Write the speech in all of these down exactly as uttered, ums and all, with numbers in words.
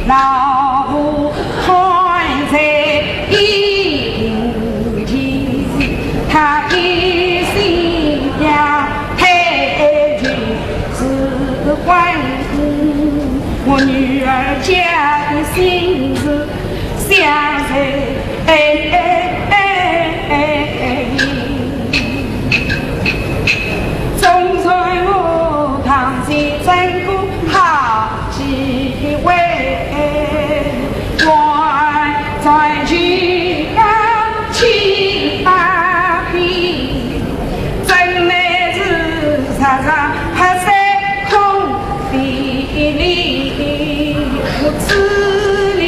老虎看在眼前，他一心要抬举是官，我女儿家的心事想在哎哎哎哎哎。总算我堂前争个好机会，我再去要去打拼，真乃是实实拍在空地里，我此地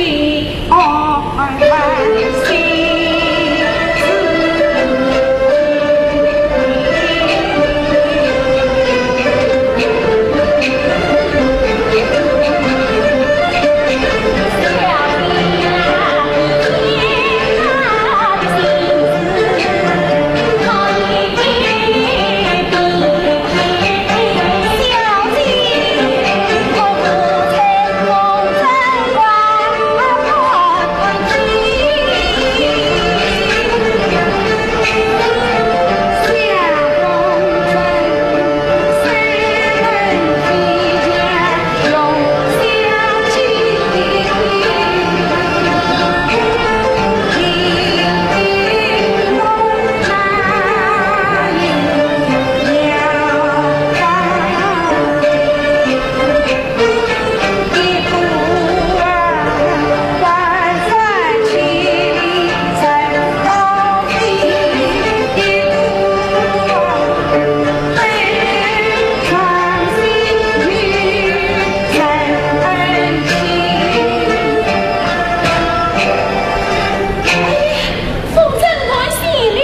风筝断线了。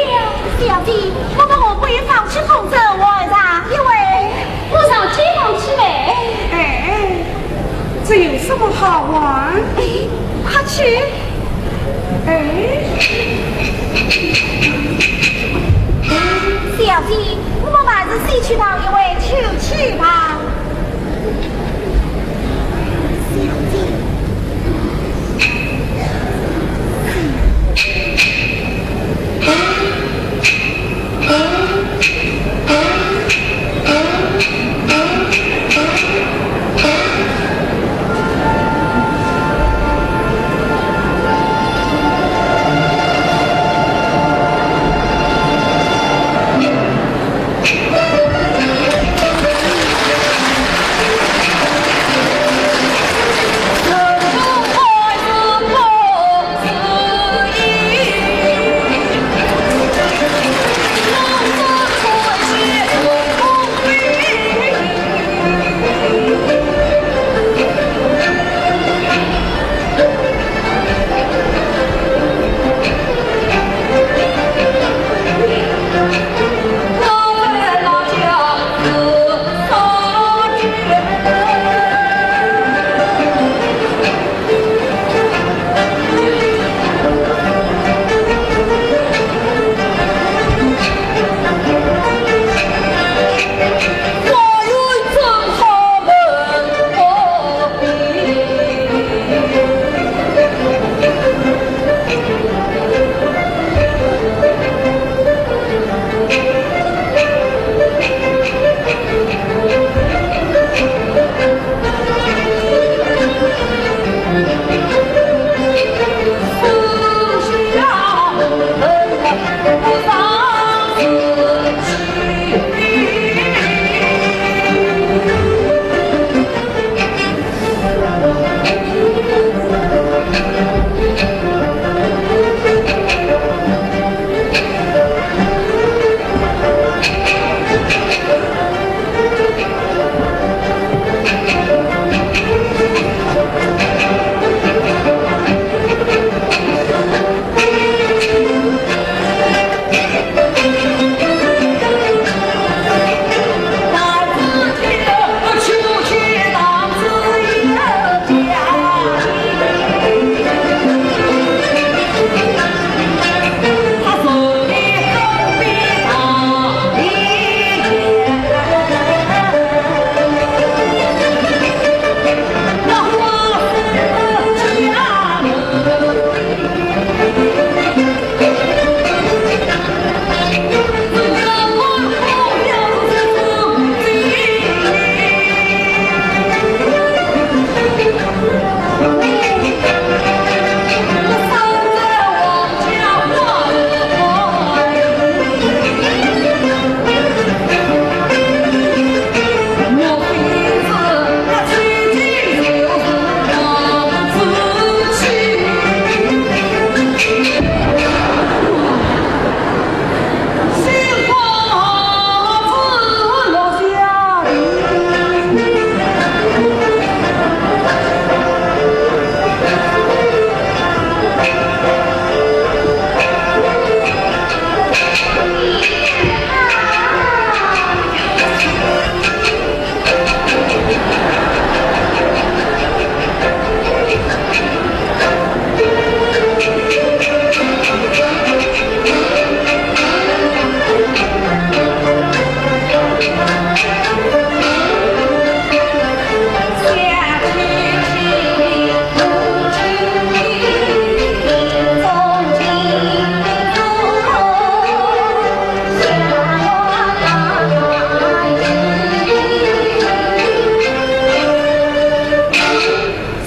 小姐，我们何不一放起风筝，玩上一回？我上街坊去呗。哎，这有什么好玩？哎，快去。哎。小姐，我们还是先去讨一回酒去吧。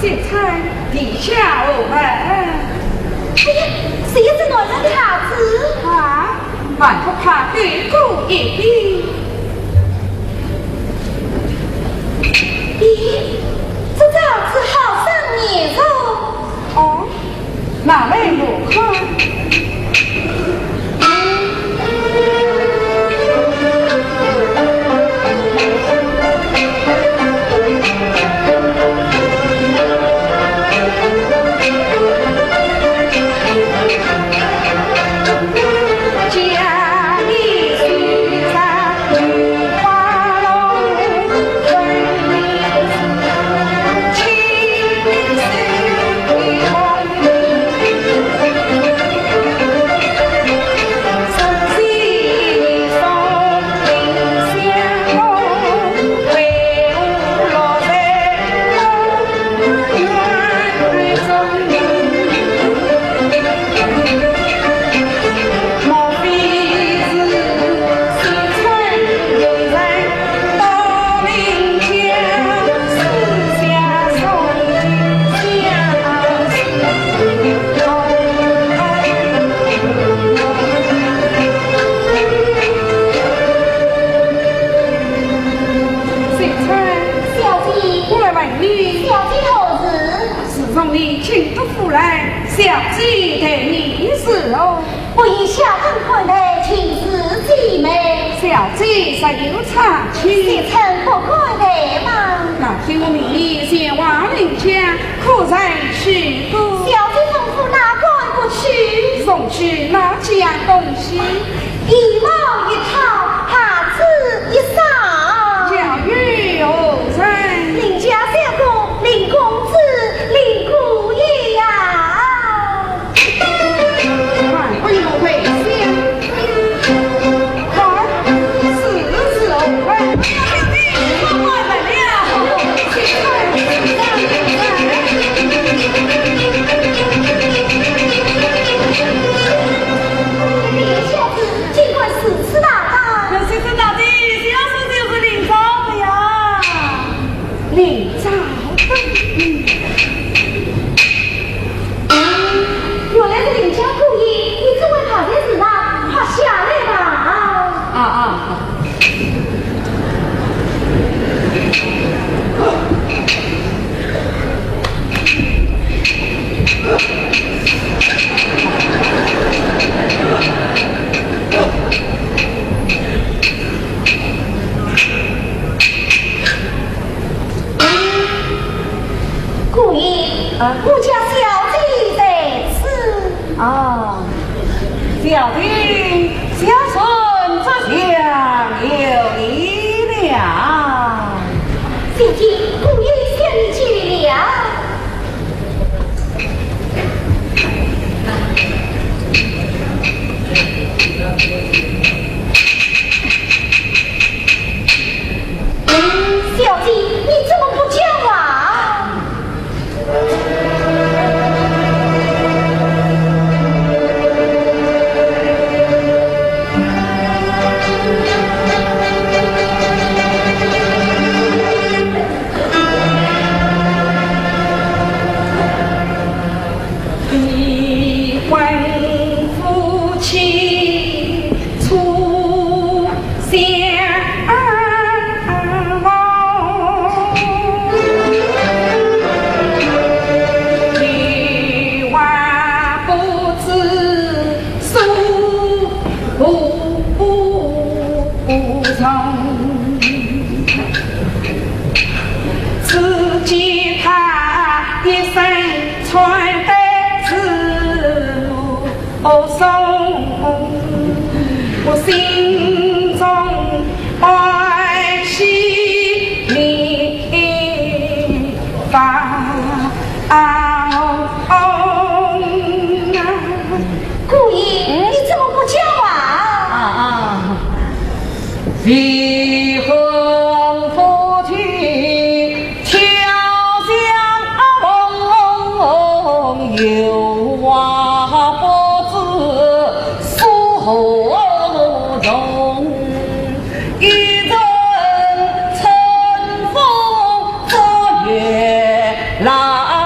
这才地下无门。哎呀，谁是男人的孩子？啊，还不快给我一边！咦，这招子好生眼熟。哦，拿来我看。 小姐。我来问你。小姐何事？自从你进得府来，小姐待你如何？ 我与小生款待，情似姐妹。小姐尚有差遣。小生不敢怠慢。那听我命你前往林家，可曾去过？小姐吩咐哪敢不去？从去拿几样东西？衣帽一套，鞋子一双。要与何人？林家相公，林公子，林姑爷呀。 林家小姐，尽管如此大胆。林家小姐，就是林昭的呀。 林昭的。嗯，原来是林家姑爷，你这位怕才是哪？快下来吧。啊，啊，啊。 姑爷，啊？我家小姐在此。啊，小姐，小生这厢有礼了。小姐，姑爷向你见礼了。 小姐，你怎么不讲话？姑爷，你怎么不讲话？啊，啊。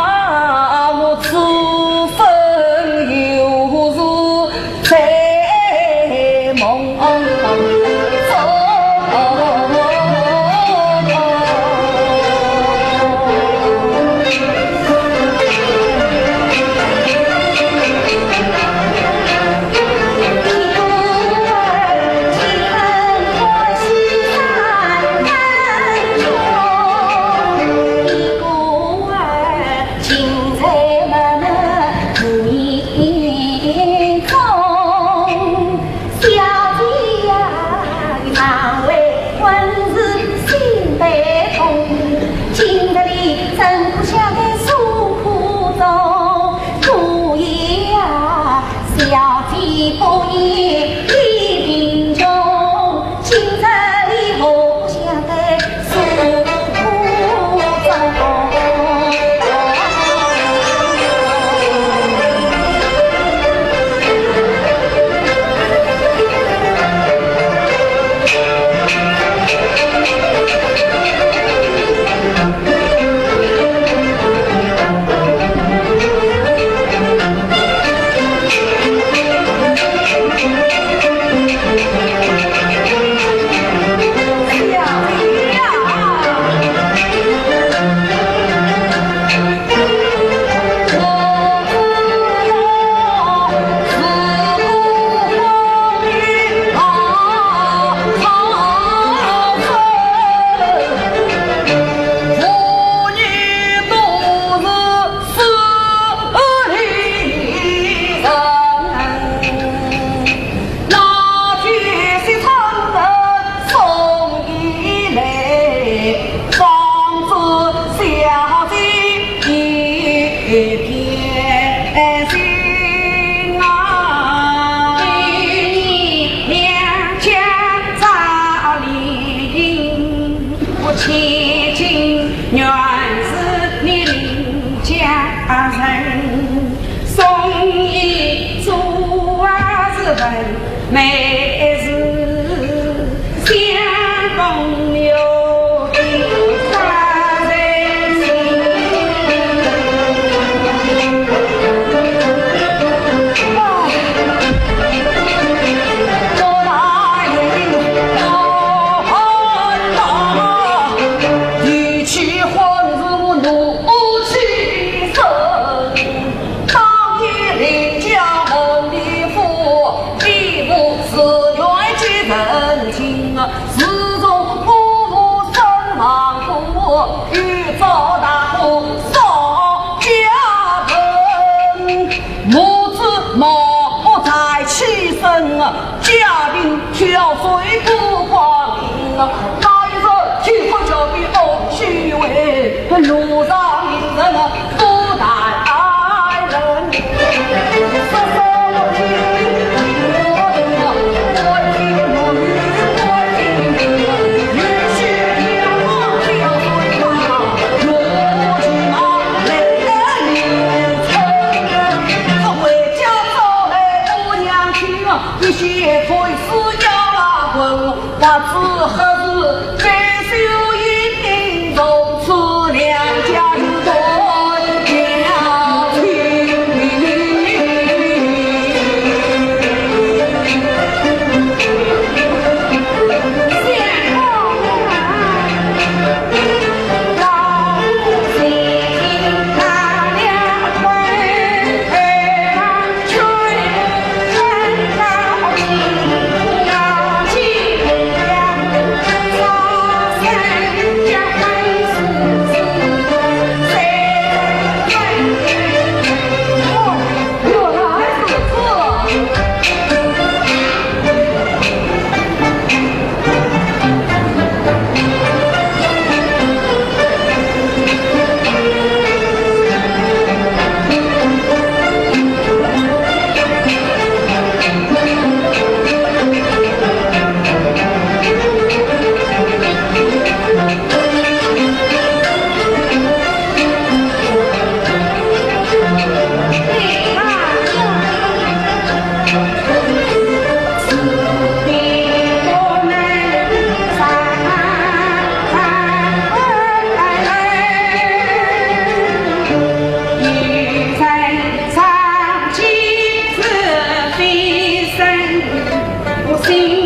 每日相逢有几番愁心。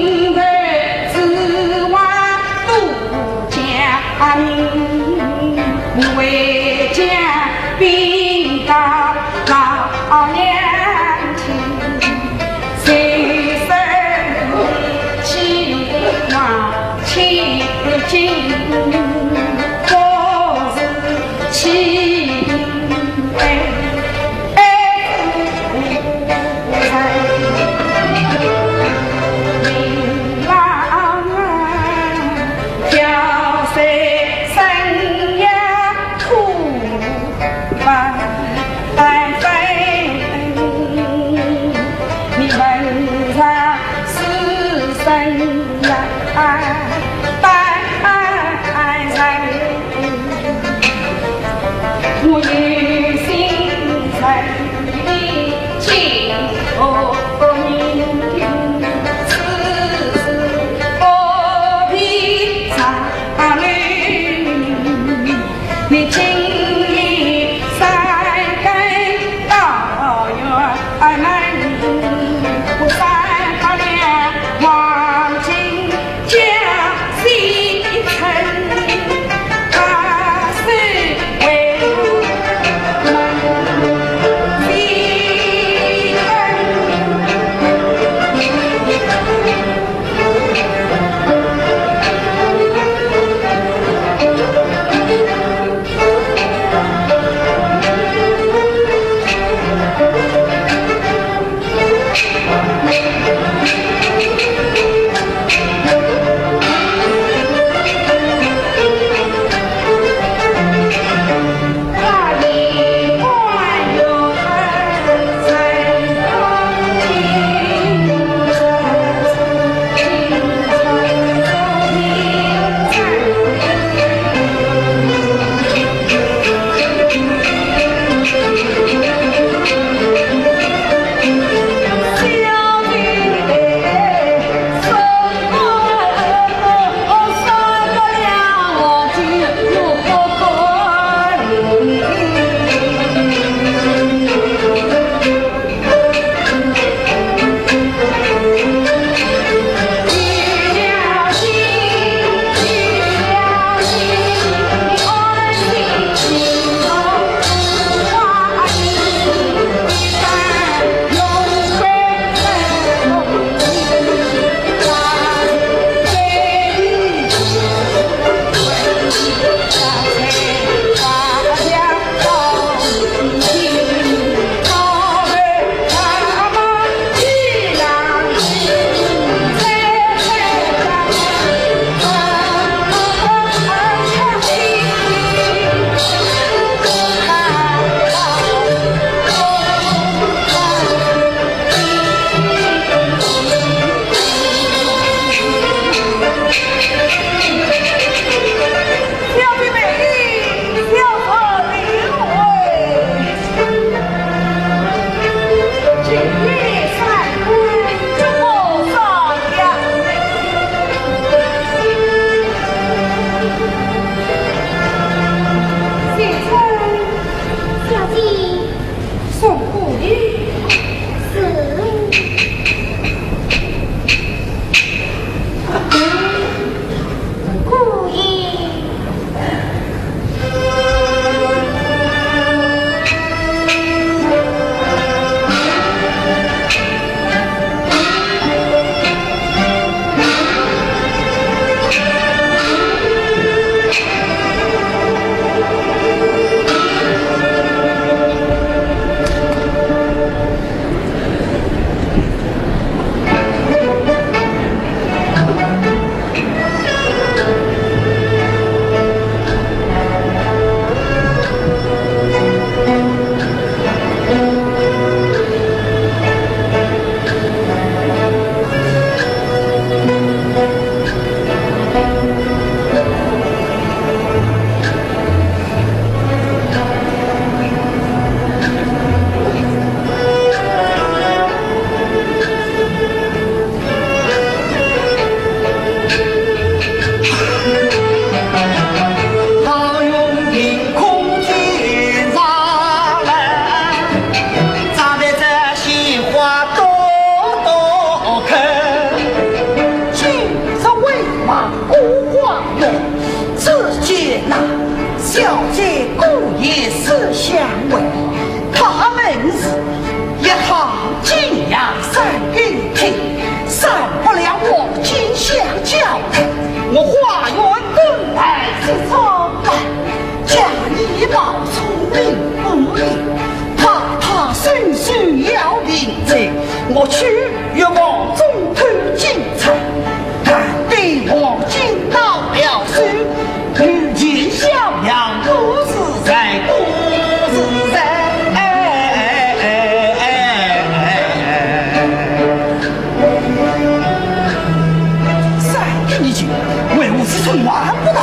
还不到。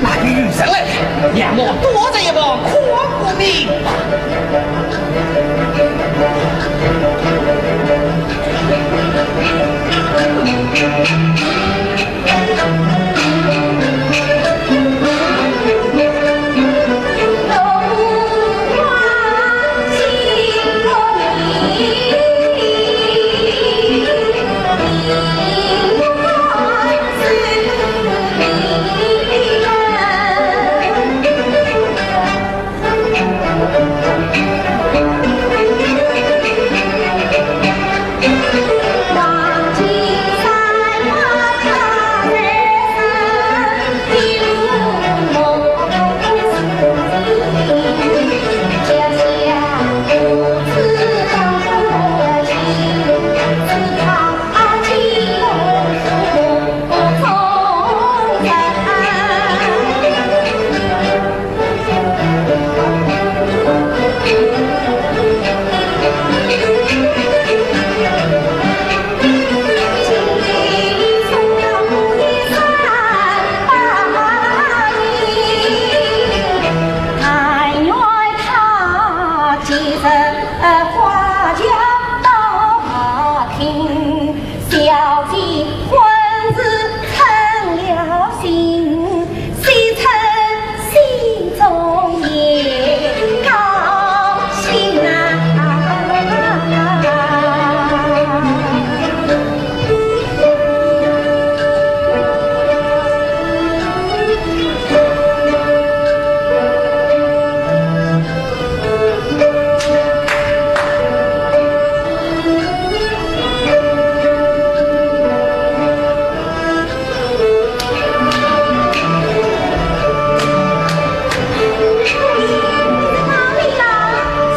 那边有人来了，让我躲在一旁看个明白。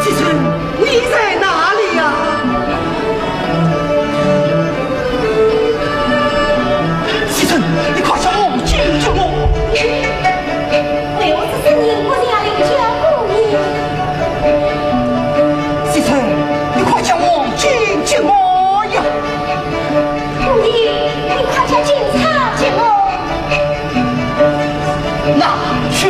先生，你在哪里呀？先生，你快叫王金给我。 为何这声音不像林家姑爷？先生，你快叫王金给我呀！姑爷，你快叫警察给我。拿去。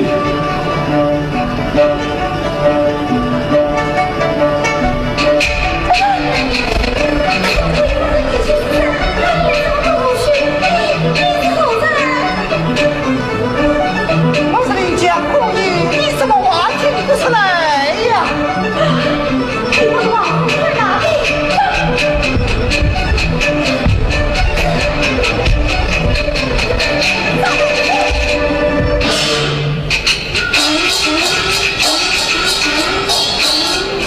我是林家姑爷，你怎么还听不出来呀？你们往哪里？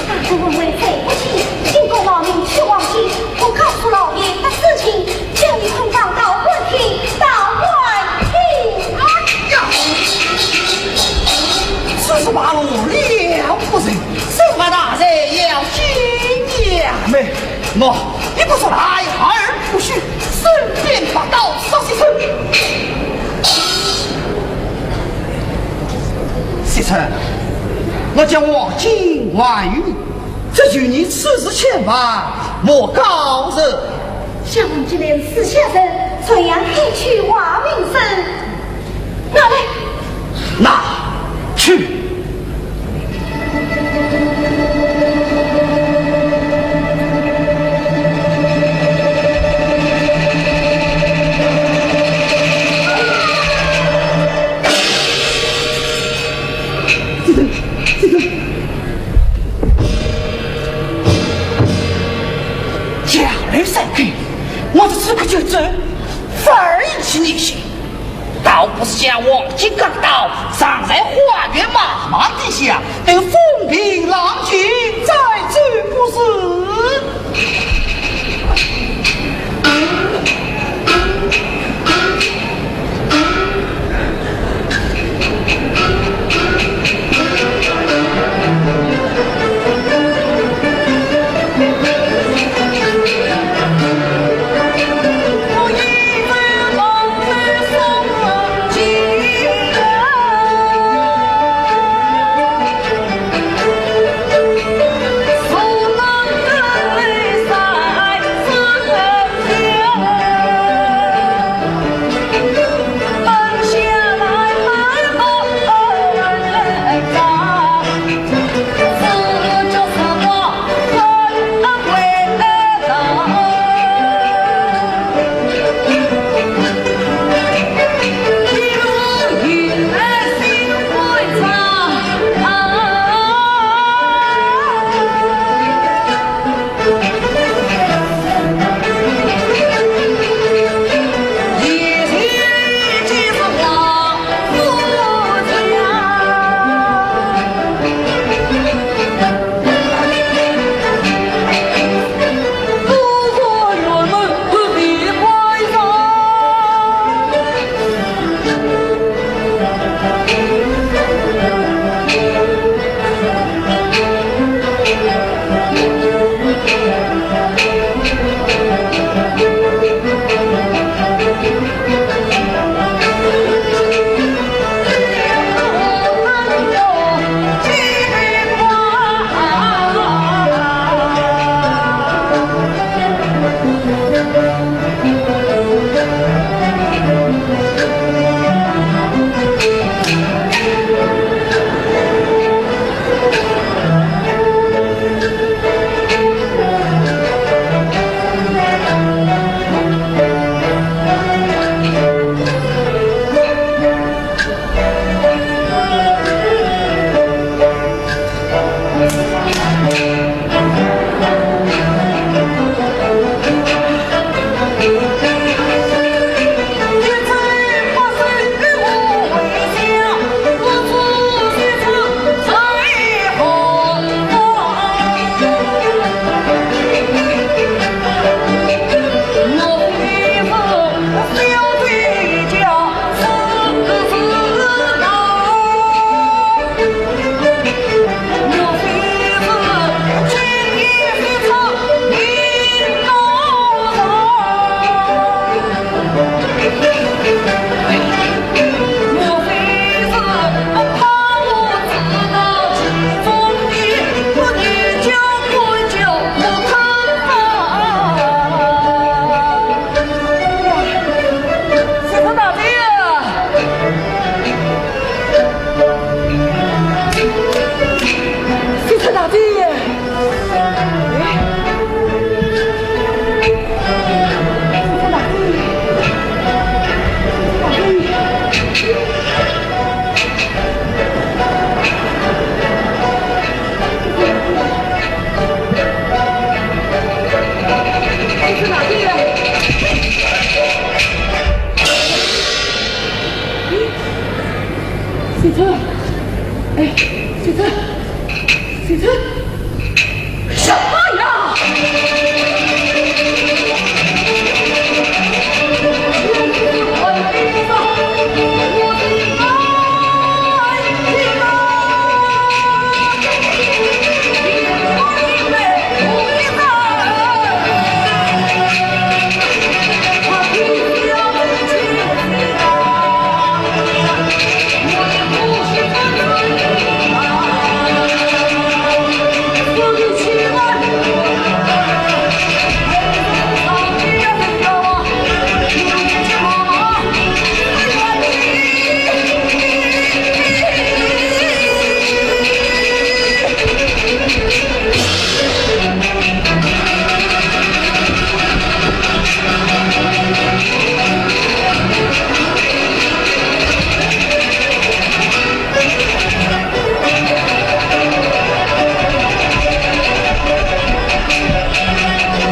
大人问为谁不请，经过老命去望亲，我告诉老爷的事情， 叫你同到道观听，道观听。哎呀，此事败露了不成，谁怕大人要紧呀？妹，喏，你不说来而不拒，顺便把道士找些人。先生，我叫王金还于你，这与你此事牵涉，莫告人。 想王金连私下人，怎样黑去坏名声？拿来！拿去！这个，这个。 家楼三间，我的刺客就走，反而引起你心。倒不如将王金刚刀藏在花园漫漫地下，等风平浪静再走不迟。先生，哎，先生，先生，什么呀？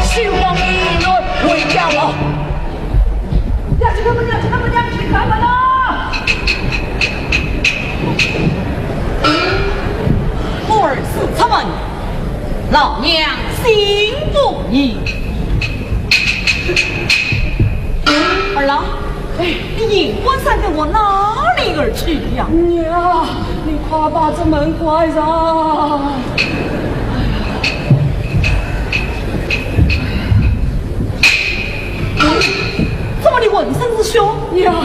新皇帝回家了。娘亲们，娘亲们，娘亲们，开门了！我儿子出门，老娘心不宁。儿啊，哎，你银冠衫在我哪里而去呀？娘，你快把这门关上。怎么你浑身是血？娘，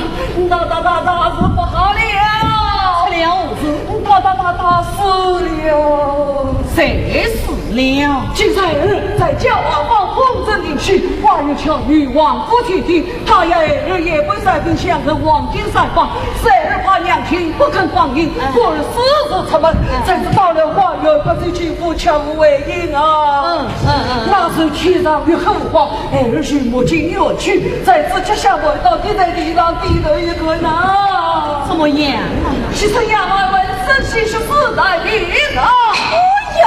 大大大大是不好了。出了何事？大大大大死了。谁死了？金钗儿在焦王府风尘灵气，花月巧遇王府千金， 他要儿也不三分相和黄金三宝，是儿怕娘亲不肯放行，哎。故而私自出门，哎。怎知到了花园，不知情妇，却无回音啊。嗯，嗯，嗯。那时天上月黑风高，儿与母亲远去，怎知脚下滑倒，跌在地上，低头一看呐。怎么样啊？其实呀，满身鲜血，死在地上。哎呀！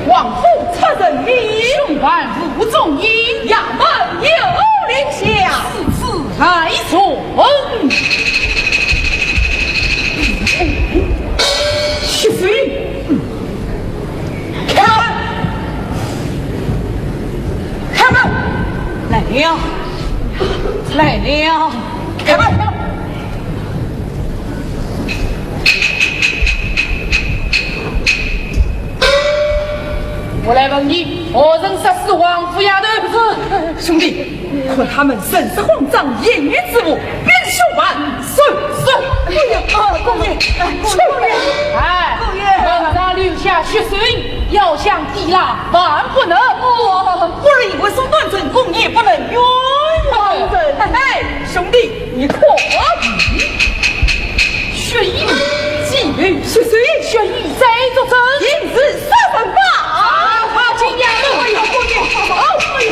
王府出人命，凶犯无踪影，衙门有令下。此次害人。血水。 开门！开门！来了，来了！开门！我来问你，何人杀死王府丫头？不是，兄弟， 看他们神色慌张，言语之无，便是凶犯。是，是。哎呀，啊，姑爷，哎，姑爷，哎，姑爷。门上留下血水，要想抵赖万不能。我，我儿一味送段成功，也不能冤枉人。嘿嘿，兄弟，你看。血雨既流，血水，血雨再作证，今日杀人吧。好，好，今夜我要过年，好，好，哎呦。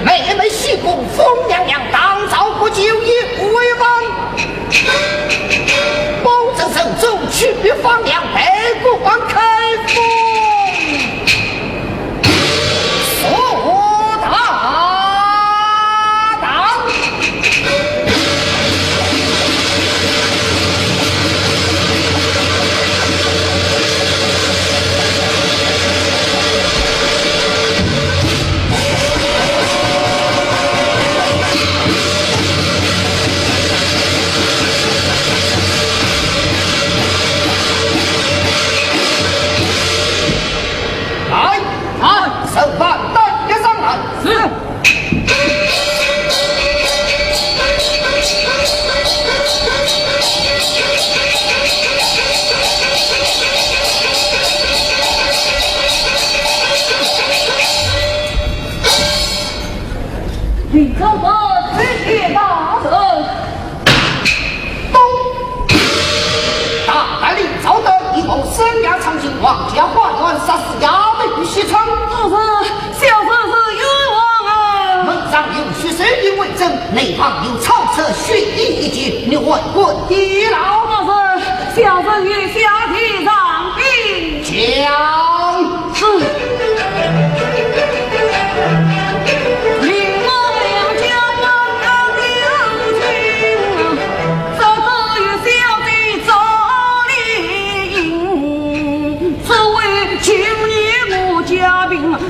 妹妹西宫风凉凉，当朝不久也无为王。保证人中去放粮，白骨王开封。苏大当。 来，来，十万担一上来。是。李正德，推举大人。 大胆李昭德，一谋生涯长青，王家花园，杀死丫头与惜春。大人，小生是冤枉啊！门上有血手印为证，内房有草蛇血衣一件，你还敢抵赖？大人，小生愿下殿上禀。讲。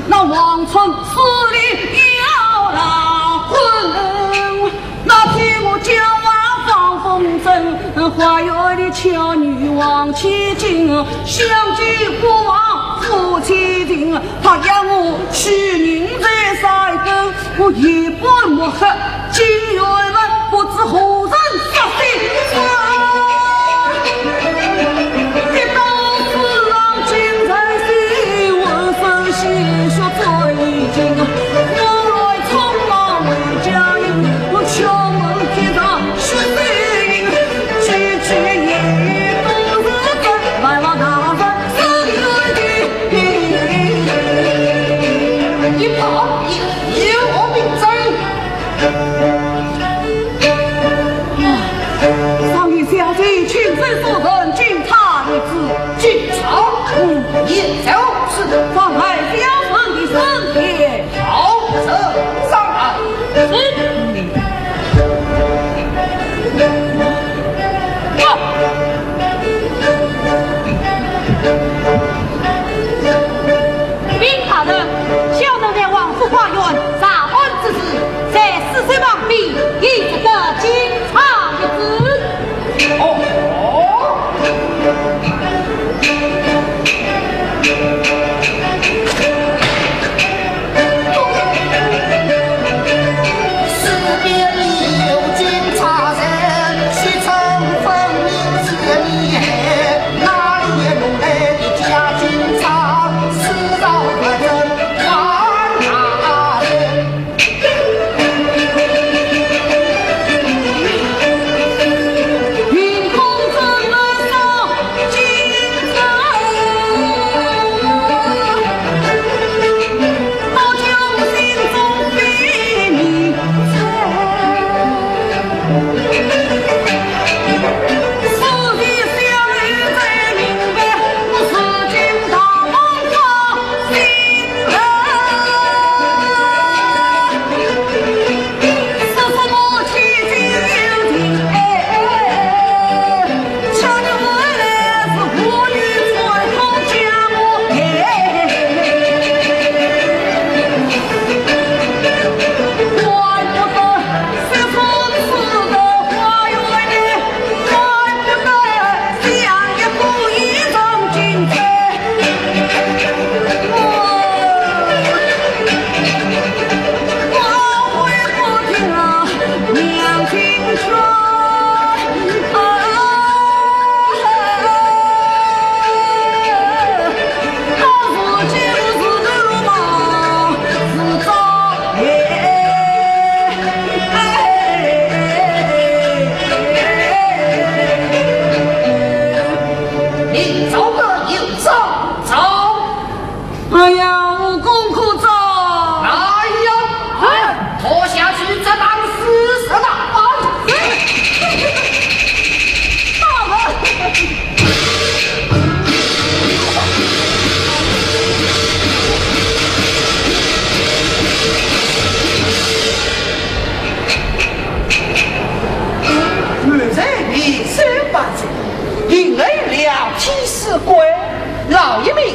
那王春死里要逃婚，那天我叫我放风筝，花园里巧女望千金，想起过往夫妻情，他要我去人在山沟，我一般莫黑，金玉门不知何人 一旁也，也有名声。 上面小姐亲自所人，敬茶一盅。敬茶？嗯。也就是。方才小生的身体。好，请上来。是。禀大人，小生在王府花园查案之时，在尸首旁边，已拾得金钗一只。哦。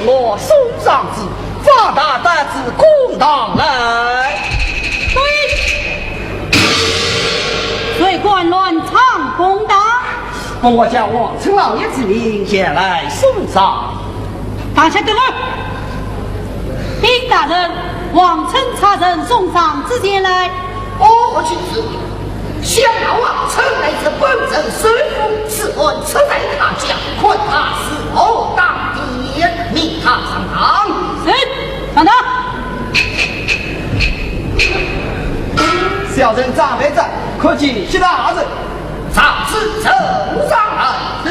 我送上子，放他到此公堂来。对，谁敢乱闯公堂？我叫王琛老爷之命前来送上。大家等我。禀大人，王琛差人送上子前来。哦，何其子， 想那王琛乃是本镇首富，此案出在他家，看他如何当庭，命他上堂。是，上堂。小人张备在，叩见谢大人。上子呈上来。是。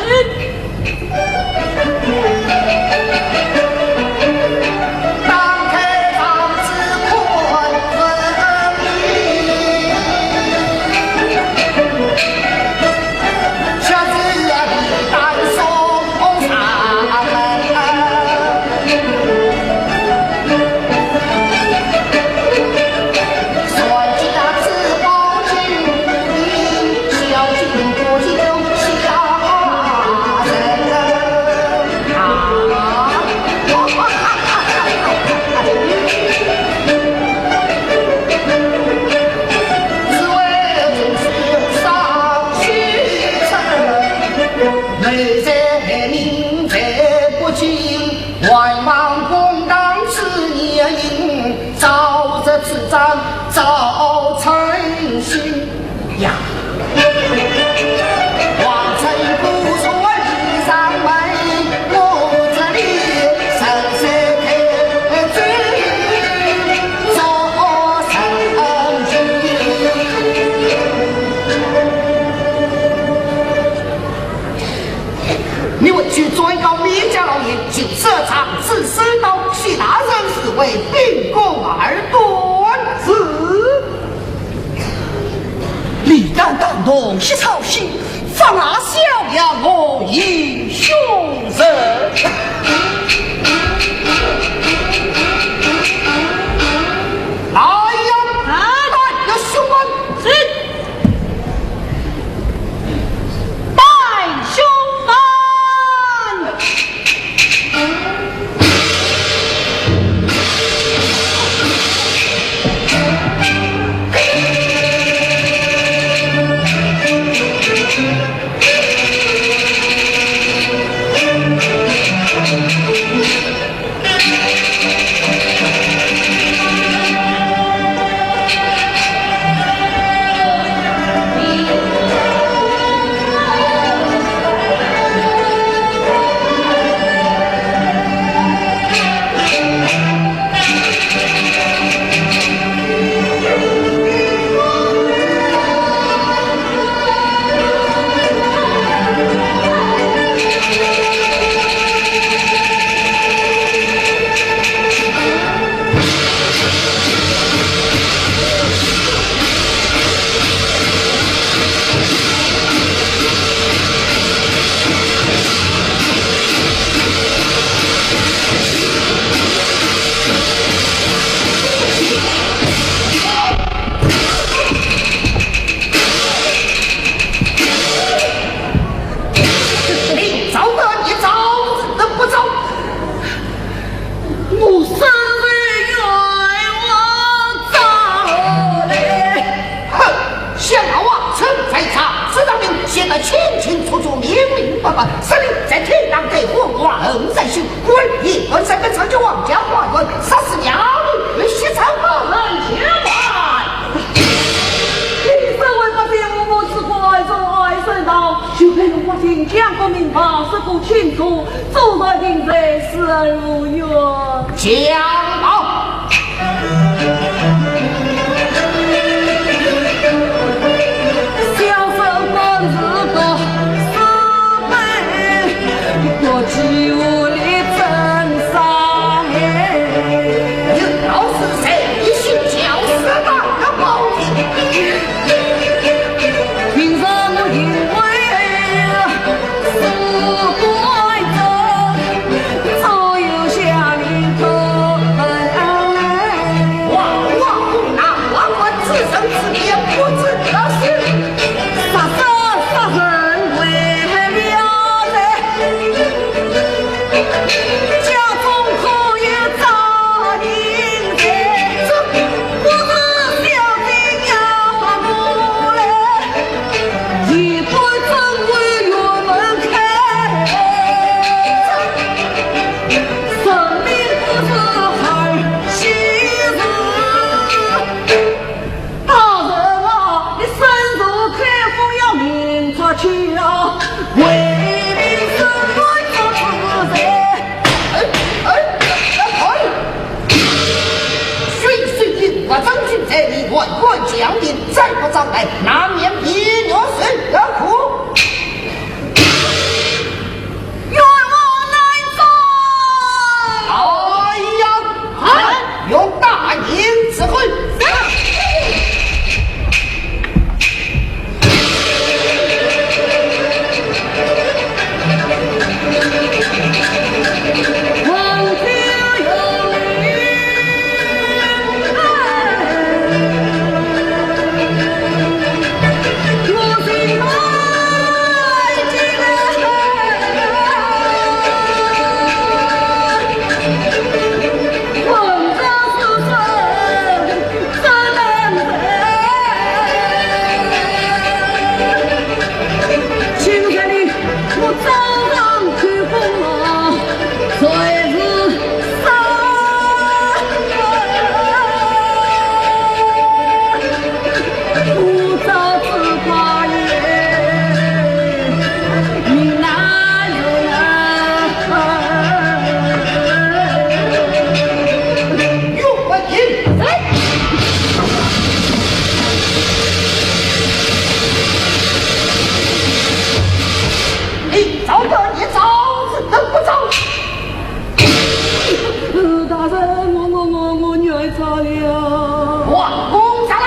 你回去转告边家老爷，就说长子收到，谢大人是为秉公而断。是。 李旦当堂一操心，放那小丫头与凶人。来呀！啊！带凶犯！是。带凶犯！ 你招的，你招的不招？我身为冤枉招的。哼，想那王琛在场，知道明显得清清楚楚、明明白白，是你在天堂对我望恩在心，故而你本身本成就王家花园，杀死娘女，与西城后人结拜。你身为百姓，无不是怪罪爱神道，就该用百姓将国民法，说个清楚， 做个定罪，死而无怨。讲吧。小生本是个师妹，我岂无力争上哎。你老是谁？你信教是哪个包庇？ 凭什么因为是怪罪，只有向你叩万万将军再不招来，难免比月神要苦。冤枉来哉！哎呀，啊，用大刑伺候。你招不招？你招是能不招？呃，大人，我，我，我，我女儿招了。王公上来。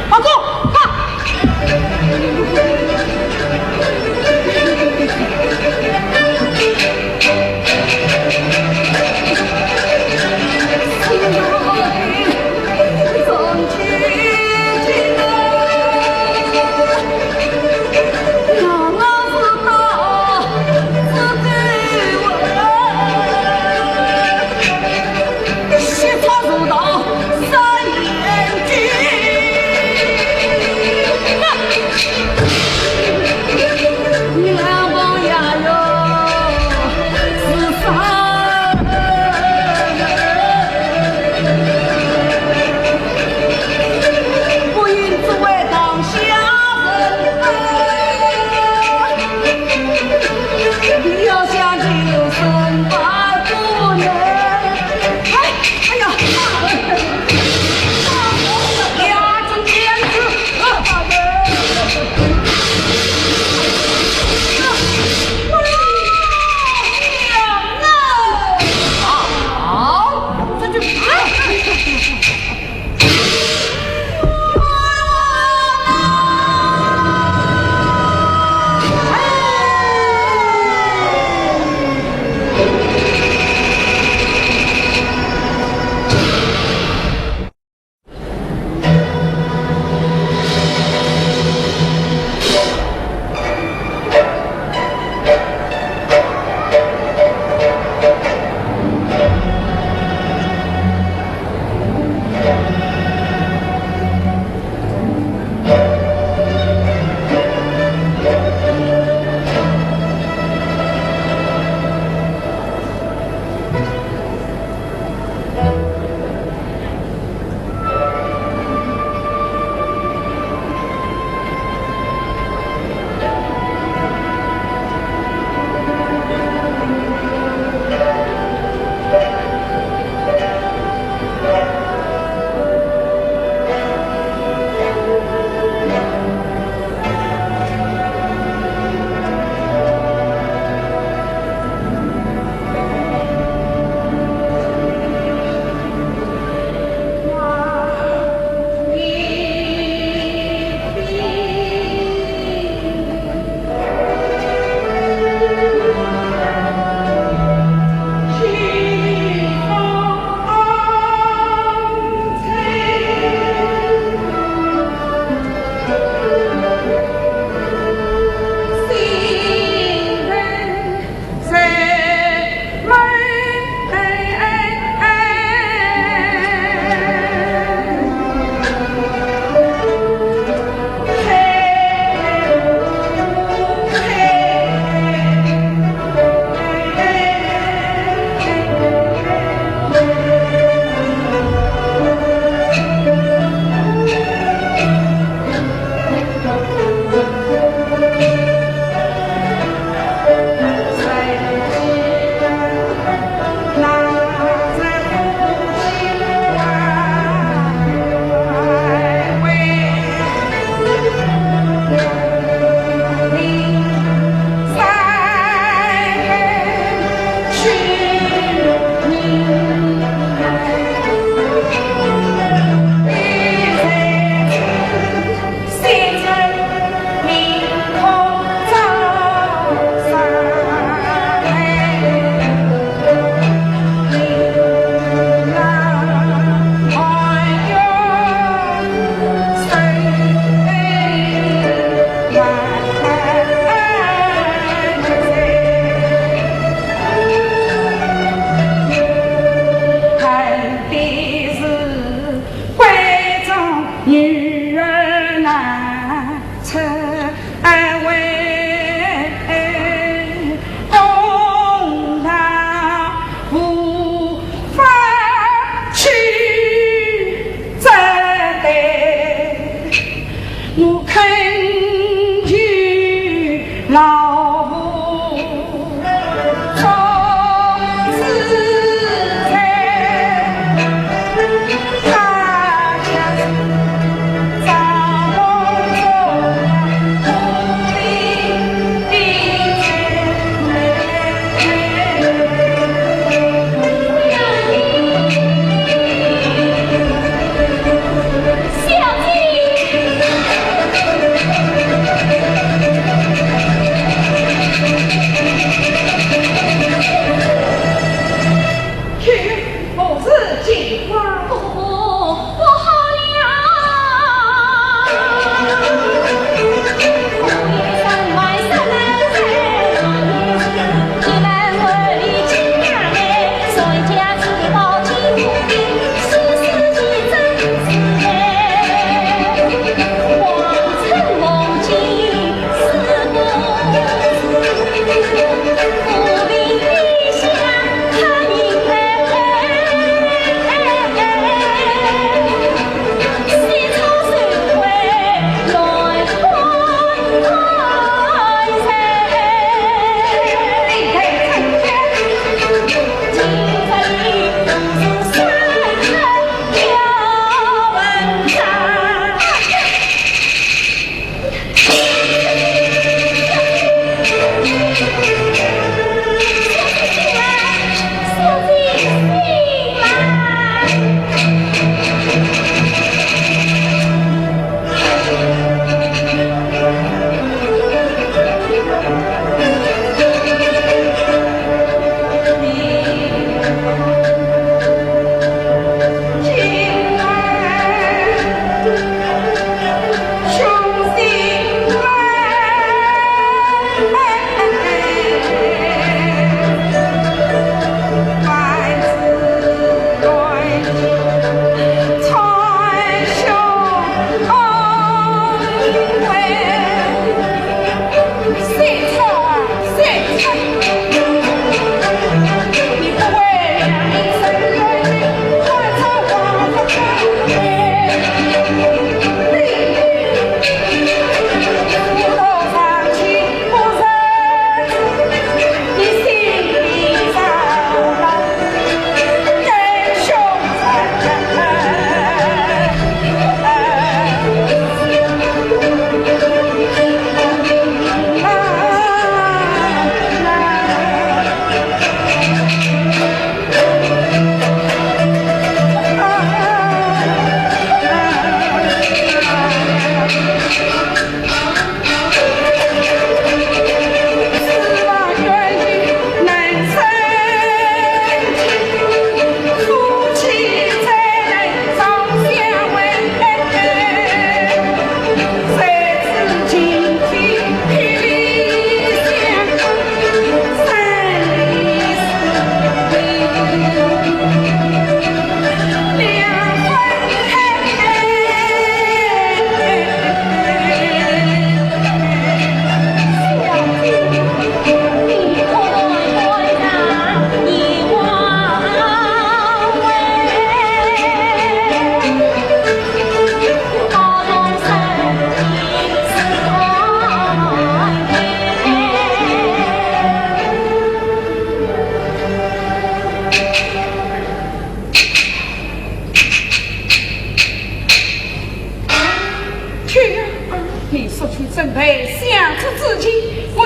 报告，报。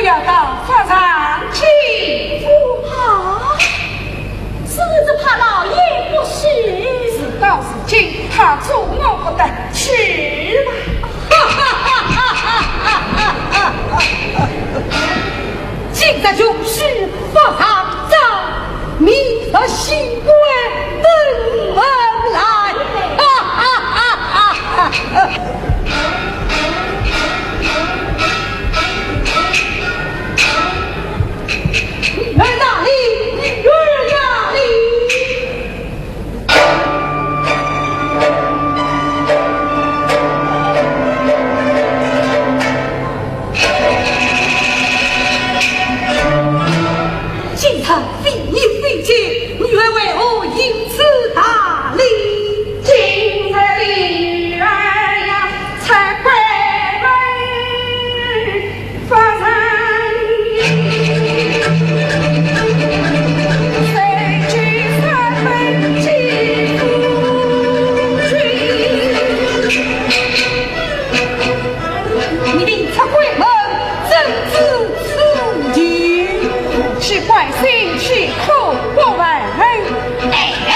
要到法场见父。啊，是不是怕老爷不许？事到如今，怕做我不得，去吧。今日就去法场， 明日醒过登门来。女儿哪里？女儿哪里？ 今日非你非姐，女儿为何行此大礼？今日的女儿呀，才归门法场。你明知关门，怎知此地？去关心，去哭不问。哎，哎。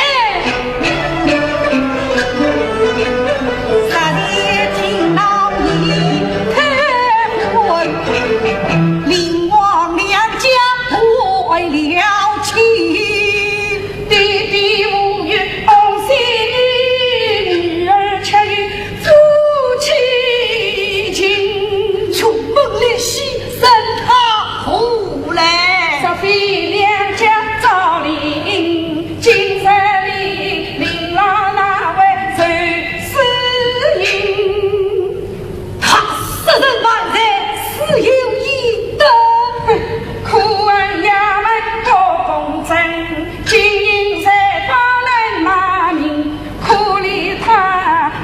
爹爹无女，红线女，女儿却与夫妻情。重门立系，任他何来？若非两家照令，今日里令郎哪会受死刑？ 他杀人犯罪，死有应得。可恨衙门不公正，金银财宝难拿命，可怜他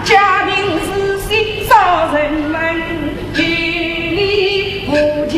家贫如洗，遭人问，有理无据。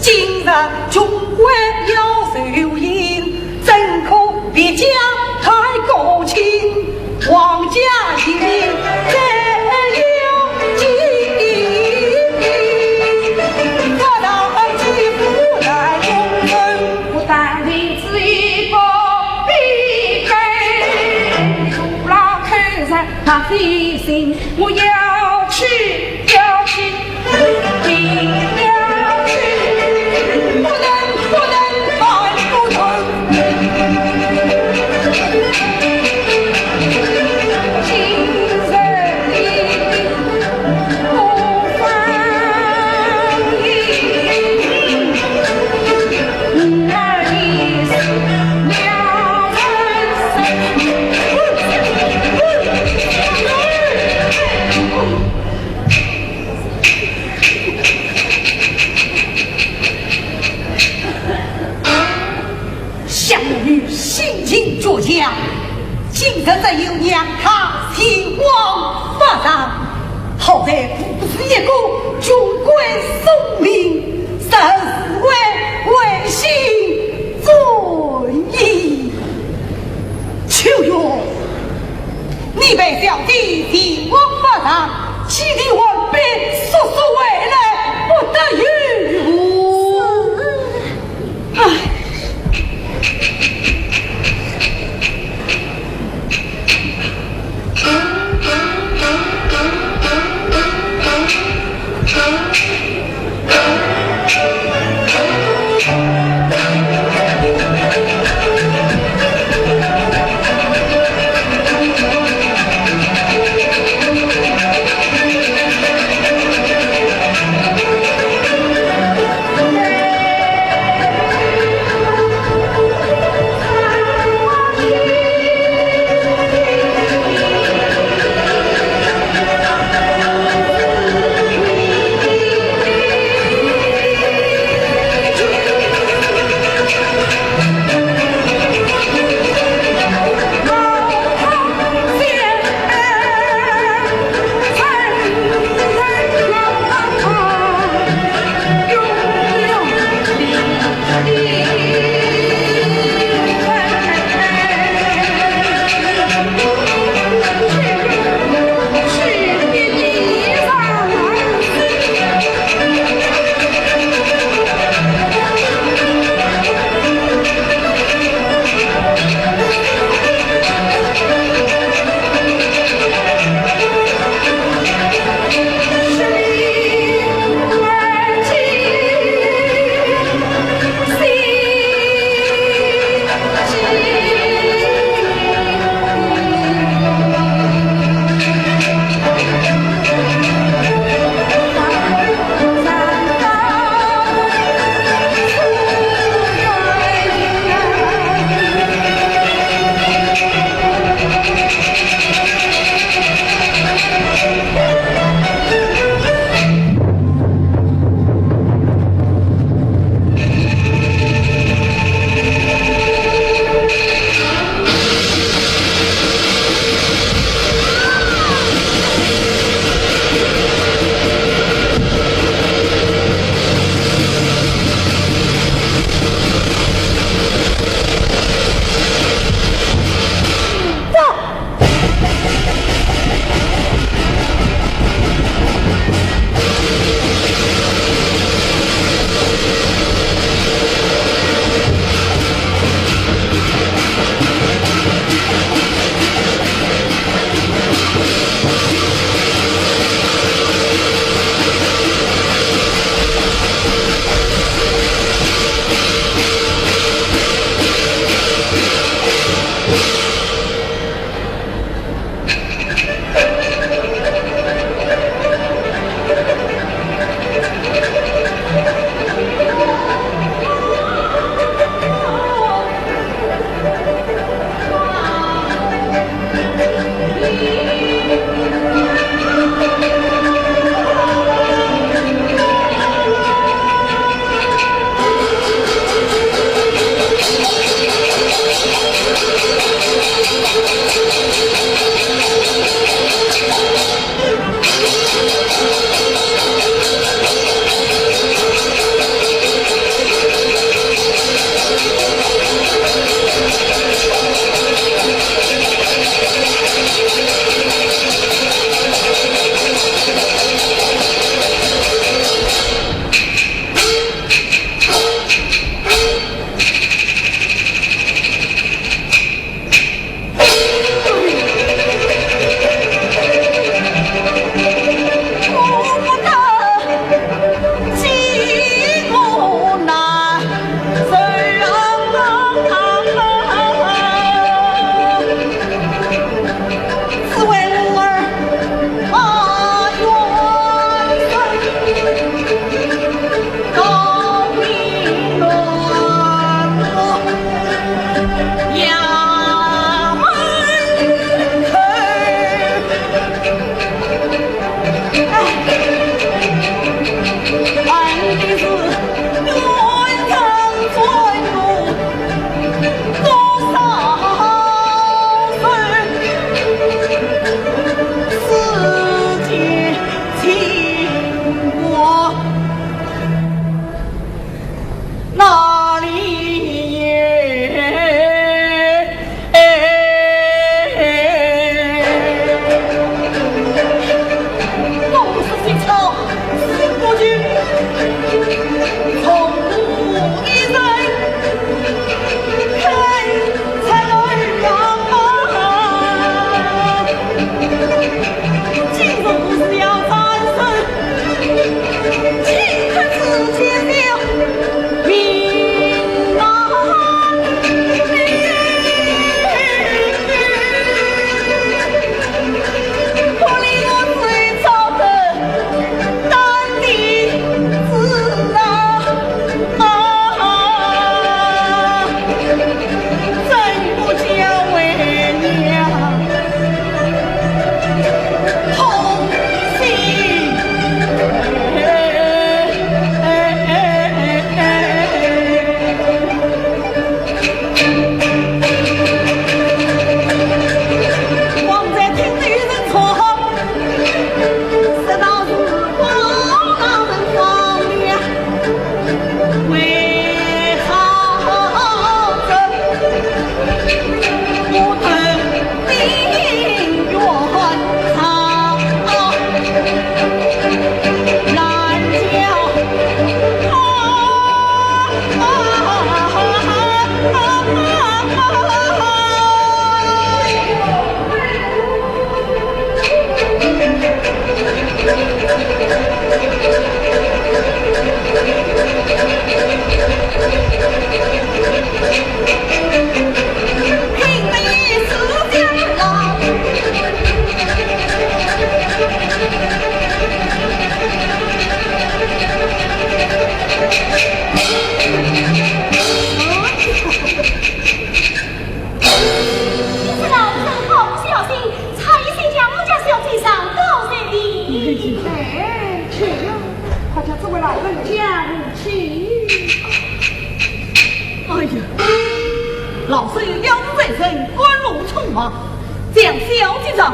今日穷鬼要受刑，怎可别将太过轻？王家性命怎要紧？不但弟子一个必备，父老口舌那非信，我要去，要去。 想我与性情倔强，今日只有让他前往法场，好在不是一个穷鬼送命，实是为，违心作意。秋月，你陪小姐前往法场，洗礼完毕，速速回来，不得有误。 唉。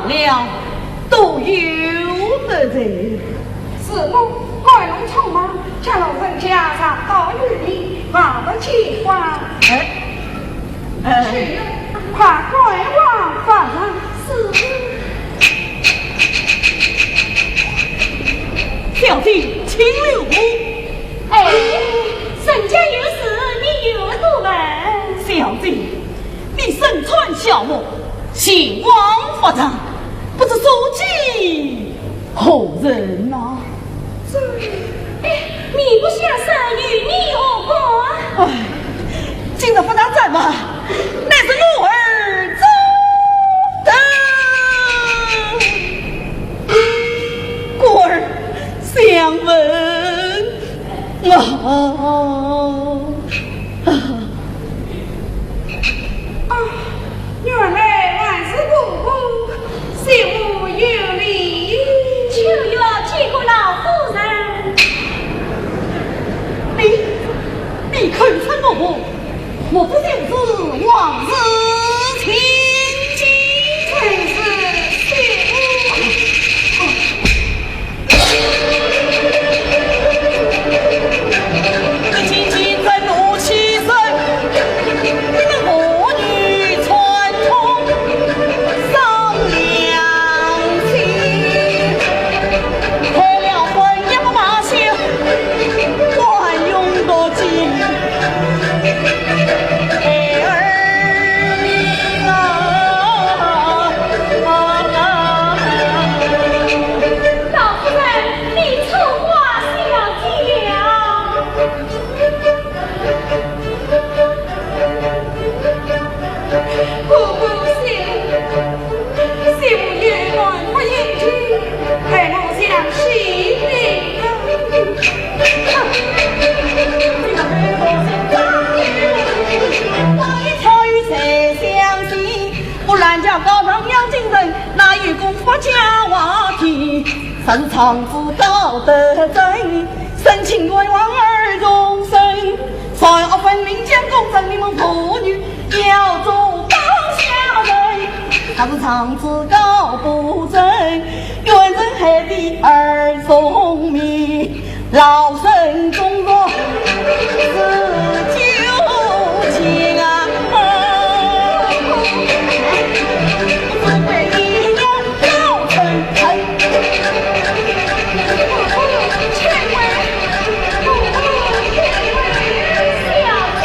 了，都由得罪。是我，我弄匆忙，叫老人家上到雨里，忘了牵挂。哎，哎。去，快快往房上。是。小姐，请留步。哎，人家有事，你又多问。小姐， 你身穿孝服，前往法场，不知所见何人呐？这，哎，你不下山与你何干？哎，今日法场战马，乃是我儿周登。故而相问。 啊，啊，原来还是姑姑，小婿有礼。秋月见过老夫人。你，你口称我父，莫非就是王氏亲戚？正是，小婿。 老夫人，你错怪小姐了。姑姑，小，小婿有办法应急，待我想想。 我一条鱼在相信，不然叫高堂养精神，哪有功法讲话的？人常自高得正，深情愿望而终身。若要分明讲公正，你们父女要做刀下人。人常自高不正，愿人害地而从命。 老身忠告是九情啊，不为一样老臣臣。千万不可小心。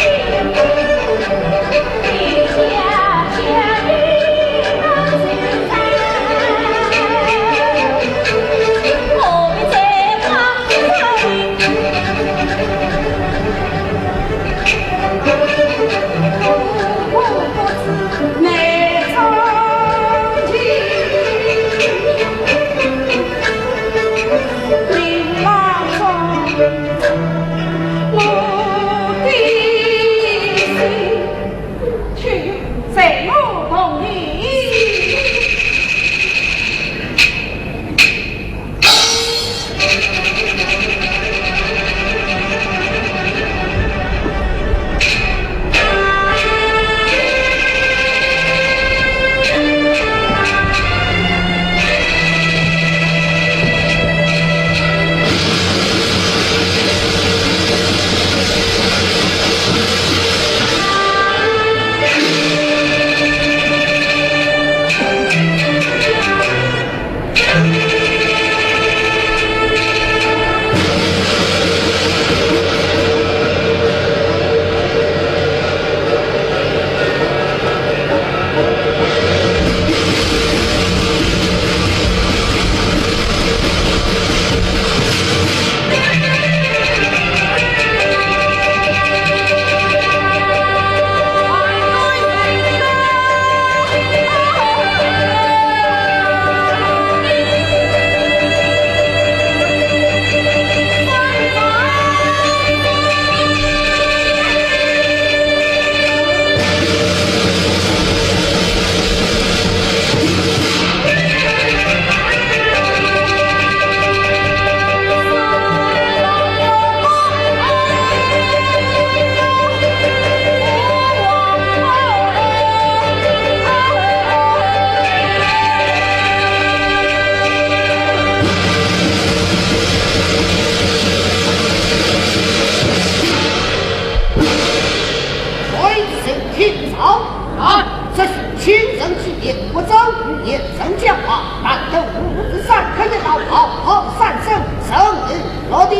一道跑跑三声，声音落地。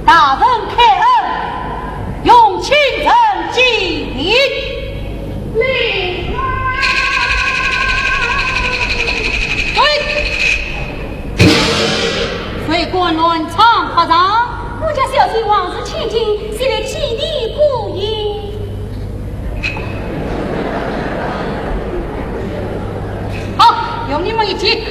大人开恩，容请人进。领旨。对，谁敢乱闯法场？我家小姐王氏千金，前来祭奠姑爷。 好，容你们一起。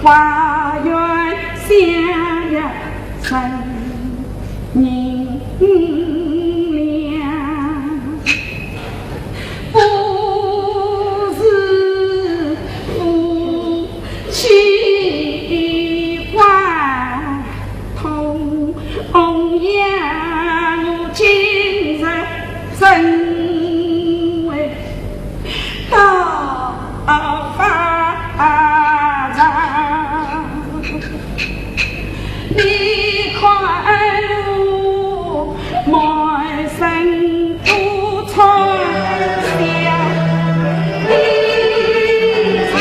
花园下呀人人怜，不是夫妻关。 同样今日怎会到法场？你看我满身都穿香衣裳。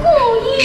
姑爷。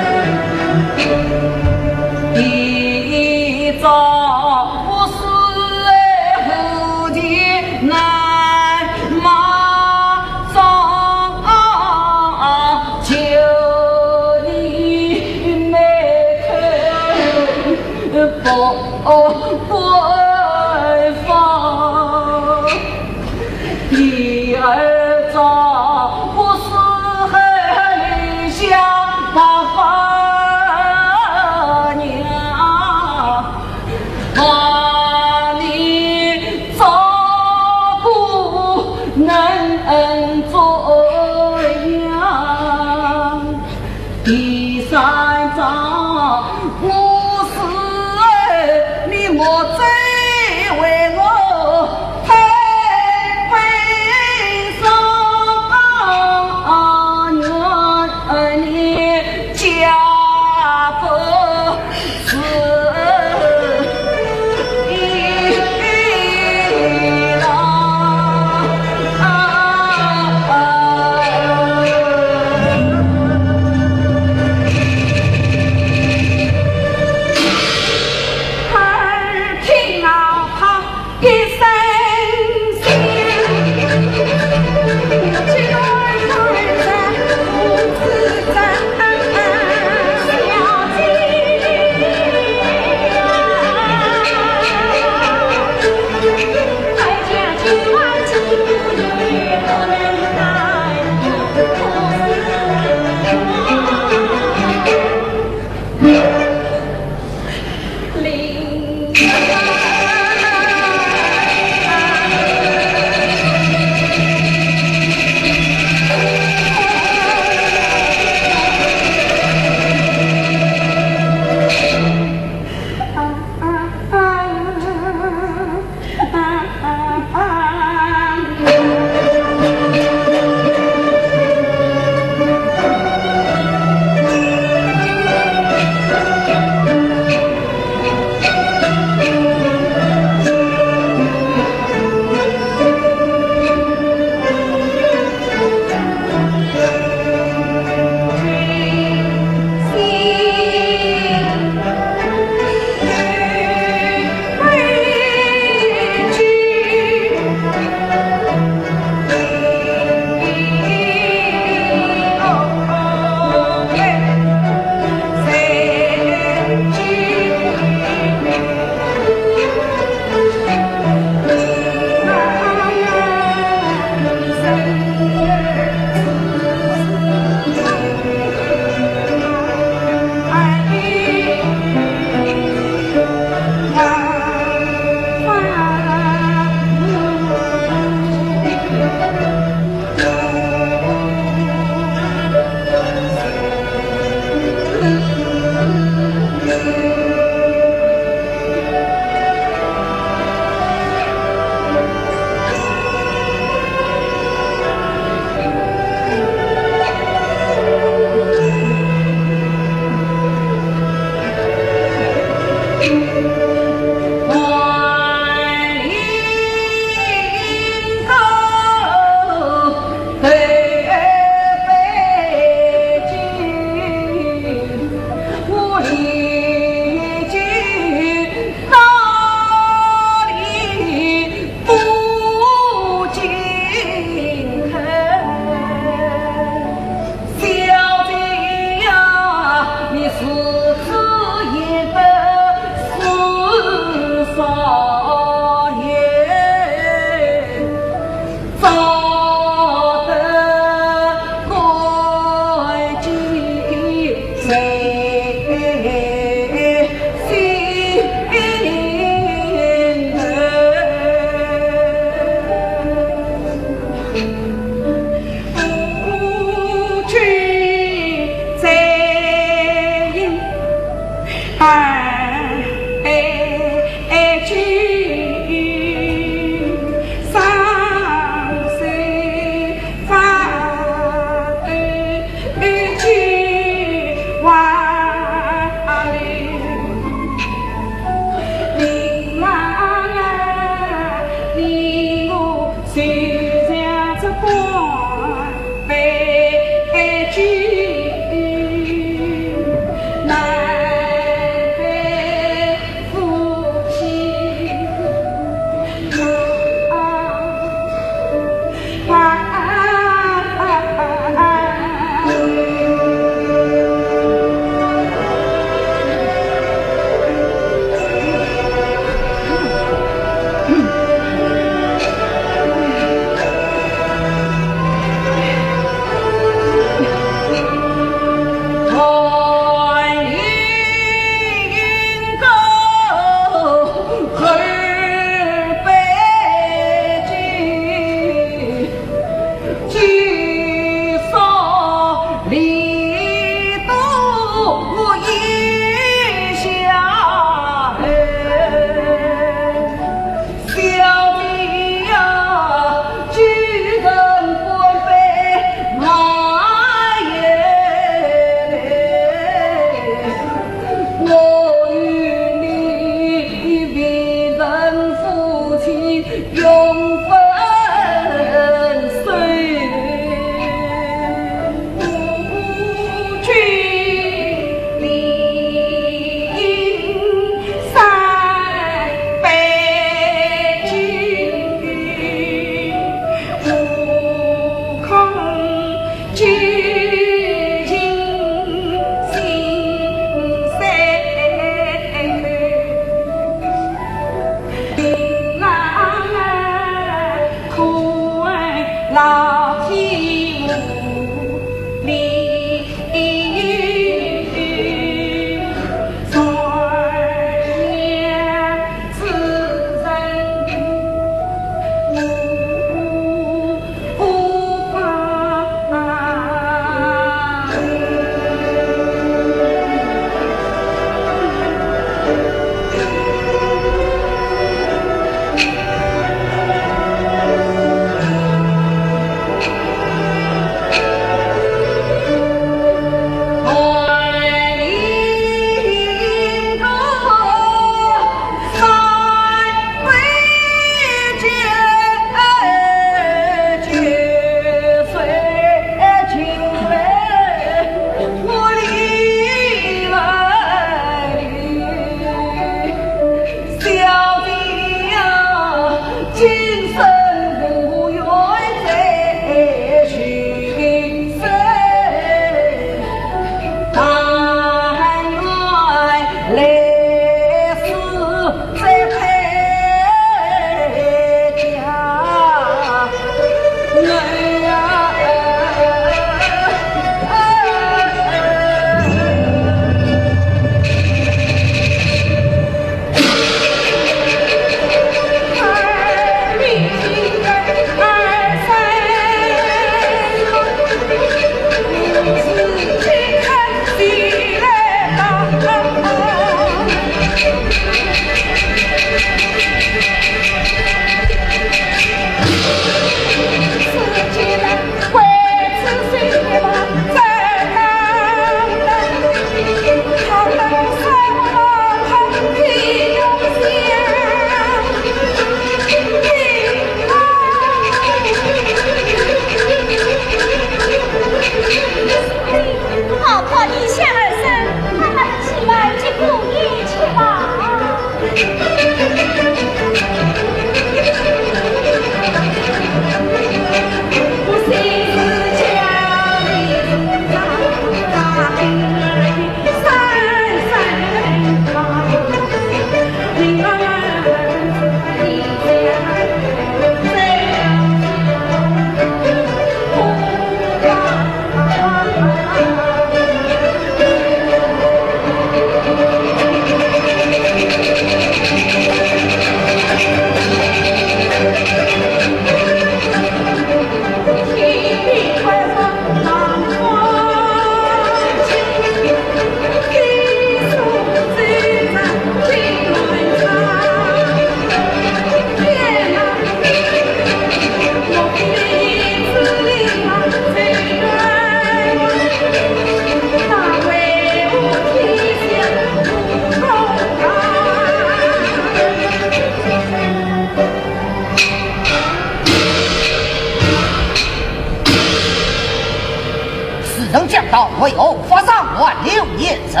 到为何发丧挽留严嵩？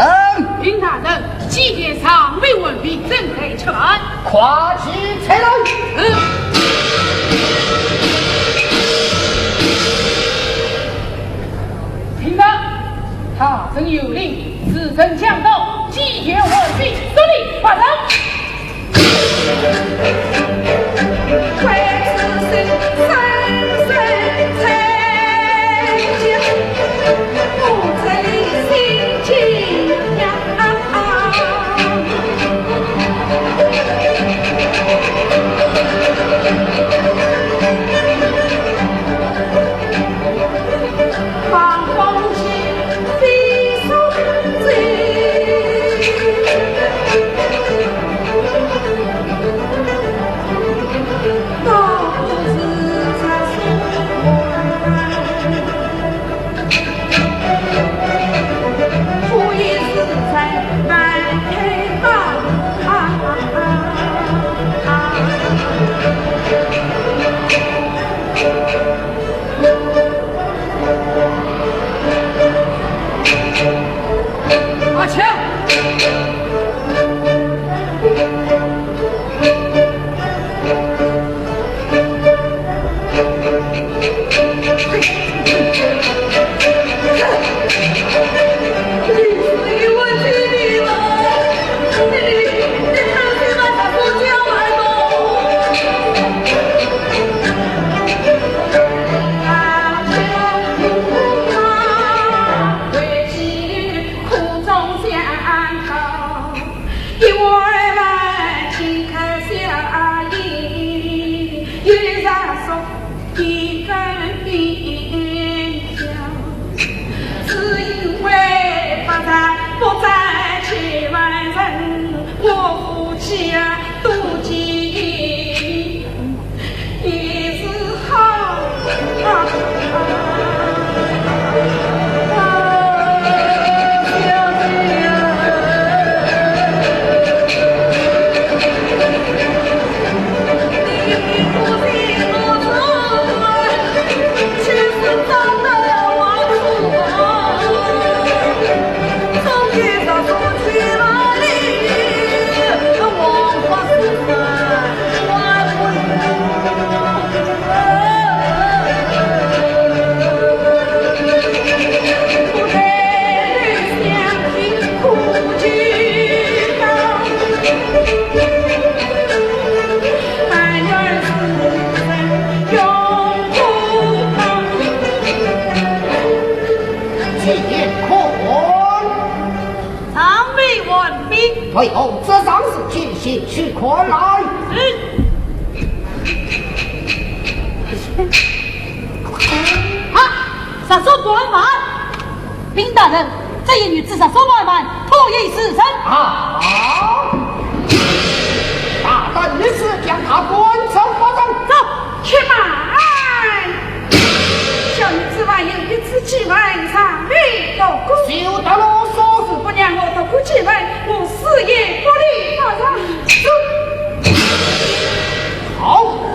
禀大人，既然尚未完毕，怎奈出来？快起来！嗯。听着，大人有令，时辰将到，祭典完毕，速立法场。阿强。祭典可完？尚未完毕。为何这桩事情情绪可来？嗯。啊，杀手不满。禀大人，这一女子杀手不满，脱衣自尽。啊！大胆女子，将她关照法场。走。且慢！ 小女子还有一次机会尚未度过。休得啰嗦。若不让我度过机会，我死也不立法场。走。好，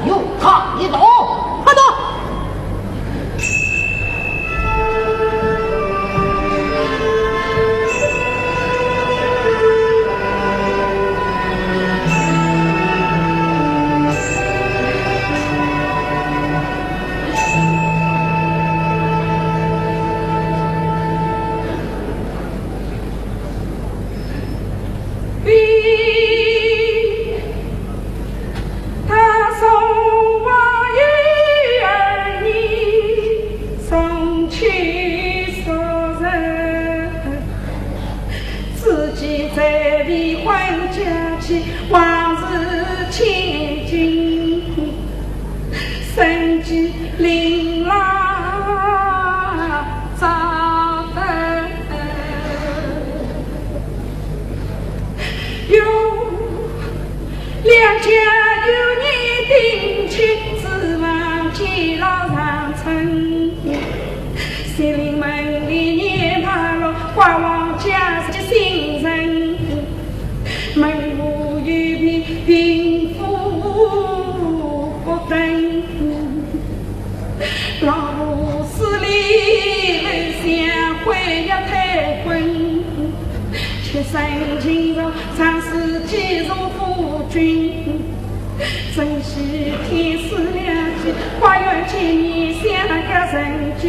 与她一道。快走。 自己在离婚家去，往事千金，生计零落糟透。有两家有你定亲，指望偕老长春。 西林门里年大落，花王家是新人，门户有你并不不等。老屋势里楼相辉，曾经我常思寄托夫君，珍惜天赐良机，花园千年相隔人间。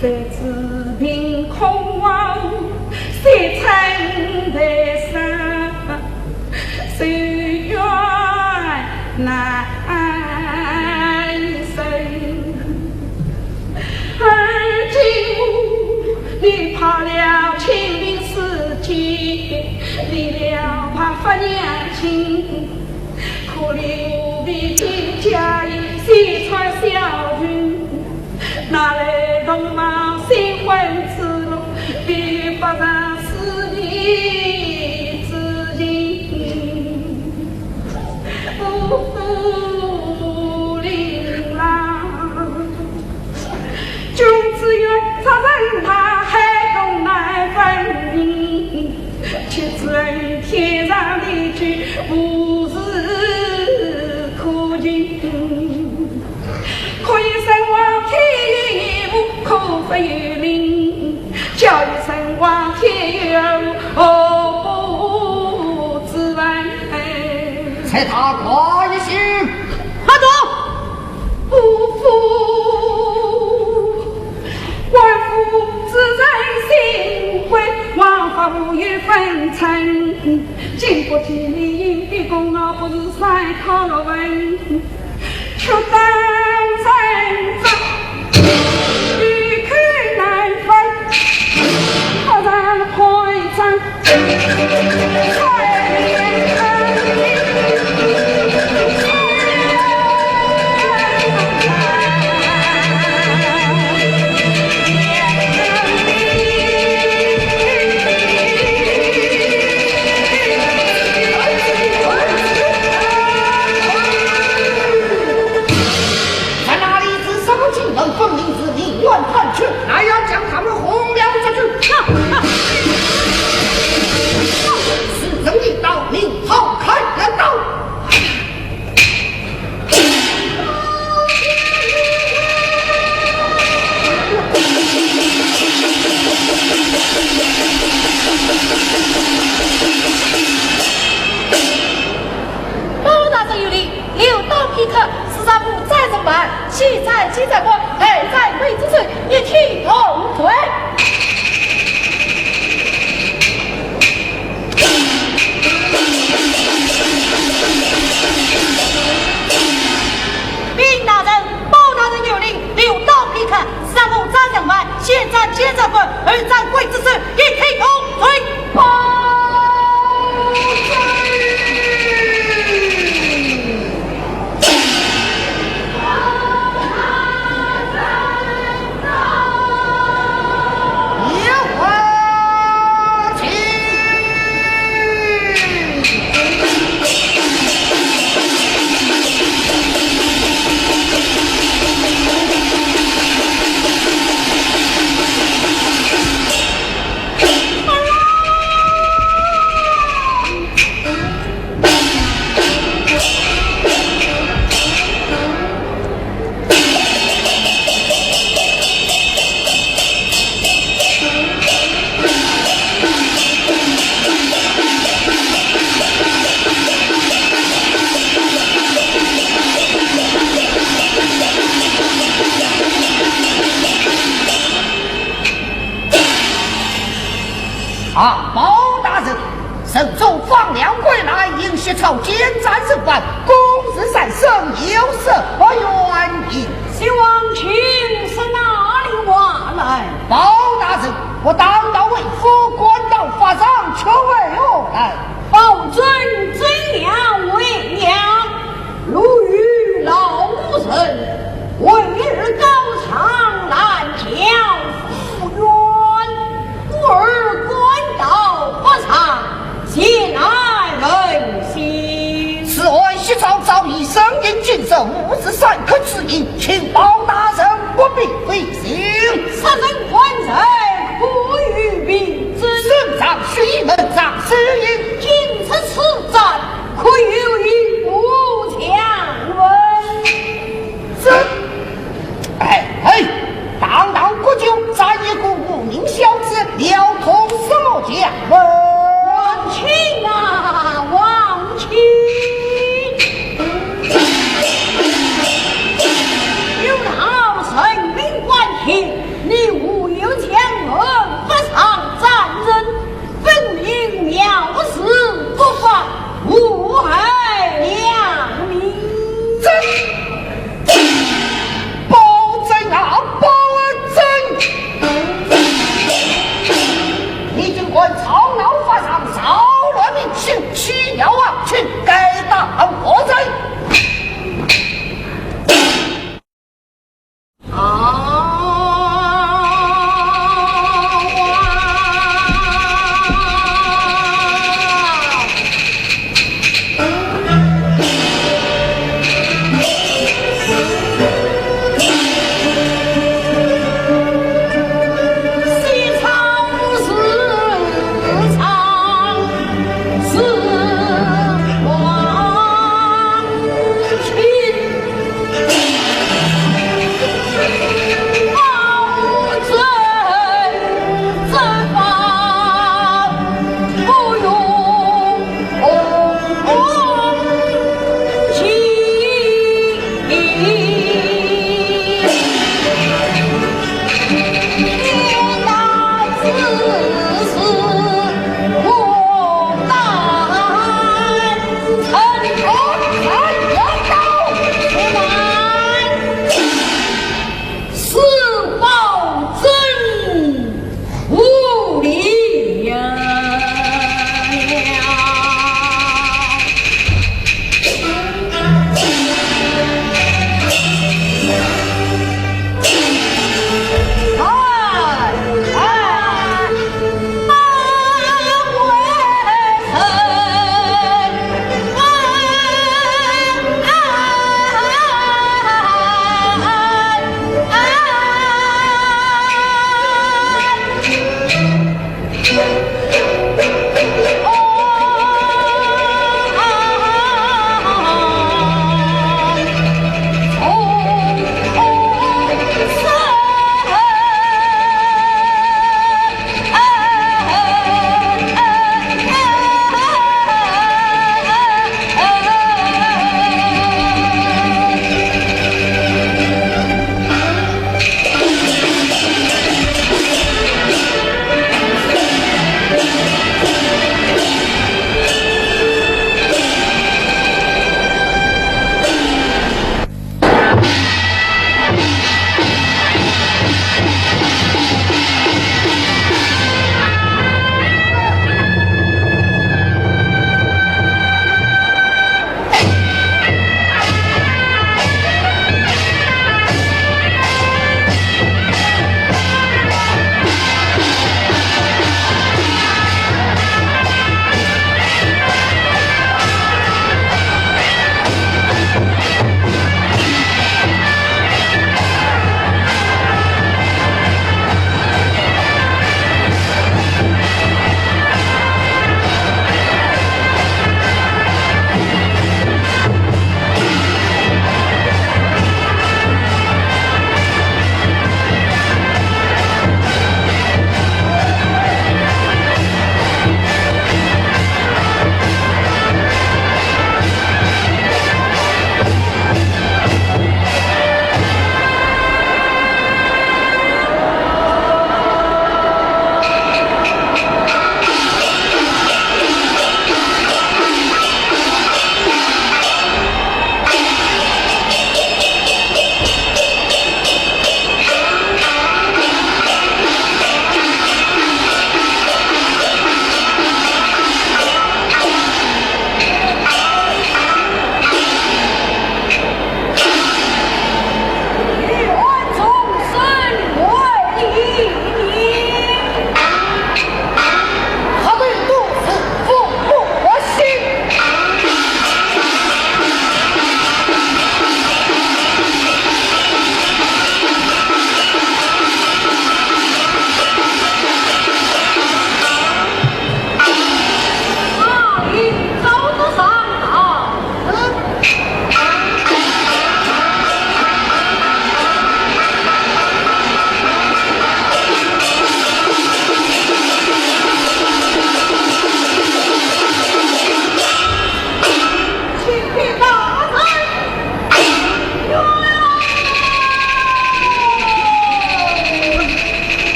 谁知凭空望，谁称得上，谁愿难 而今你跑了清平世界，离了白发娘亲，可怜无比的家业，西川小云，哪来同往新婚之乐，比不上思念之情。 夫妇令郎，君子远，他人大海，共难分明。岂知恩天长地久，无事可求。可以神往天有无，可佛有灵。 叫一声望天有无，何不自问？再打快一些。快走！不服，官府之人心灰，王法无有分寸。经不起你的功劳，不是三考六问。 却当真真，欲去难分，何尝会真？在哪里？这什么情人？分明是命案探曲，还要将他们轰了出去。是人一刀，命好看人刀。包大人有令，留刀片刻， 是让我再审判，先斩奸贼官，后斩刽子手，一体同罪。禀大人，包大人有令，留刀片刻，是让我再审判，先斩奸贼官，后斩刽子手，一体同罪。包大人！ 啊，包大人， 陈州放粮归来，因粮草奸斩人犯，公事三生，有失不远矣。谢王亲自哪里话来？包大人，我当朝为父，官到法场，却为何来？包拯怎样为娘？路遇老夫人，为尔告状，拦轿赴冤。 故而官到法场，谢难人心。此案系早早已审理，今日无事三刻之日，请包大人不必费心。杀人犯罪，可有凭证？身上须有门上手印。今日此斩，可有一物强问？这 哎，哎，堂堂国舅斩一个无名小子，要通什么家？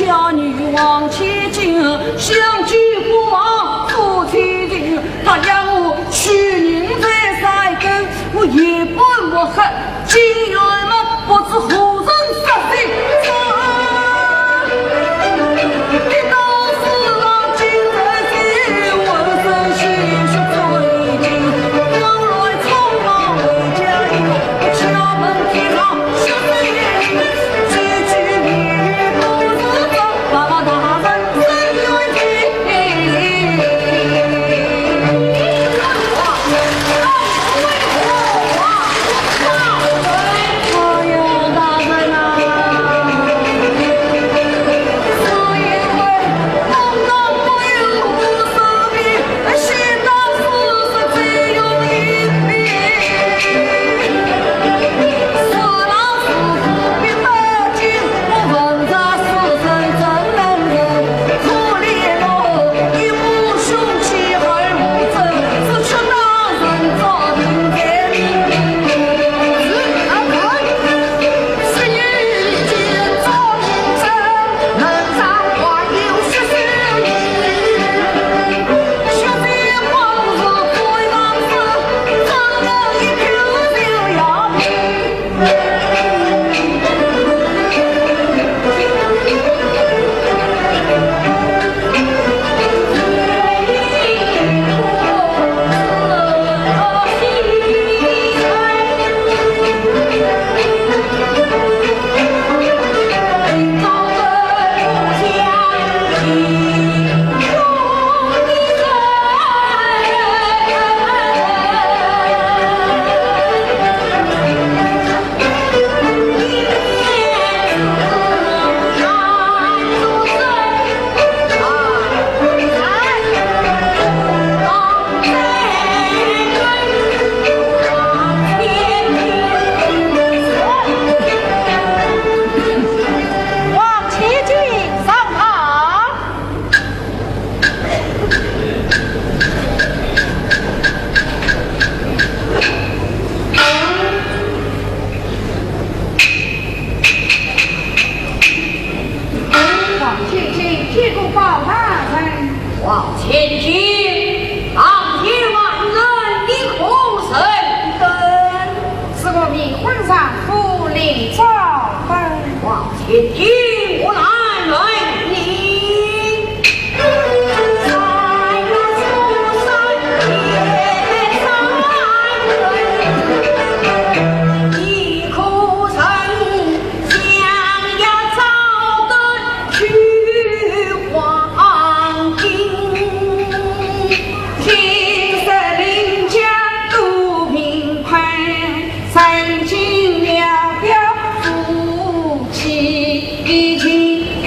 家女王千金，想见父王父亲情，他让我去迎在山根，我一本不黑，金元嘛不知何人杀心。王千金上堂。 王千金见过包大人。王千金，当前来人，你何人？是我冥婚丈夫李兆本。王千金，我来问你。 曾经了表夫妻情。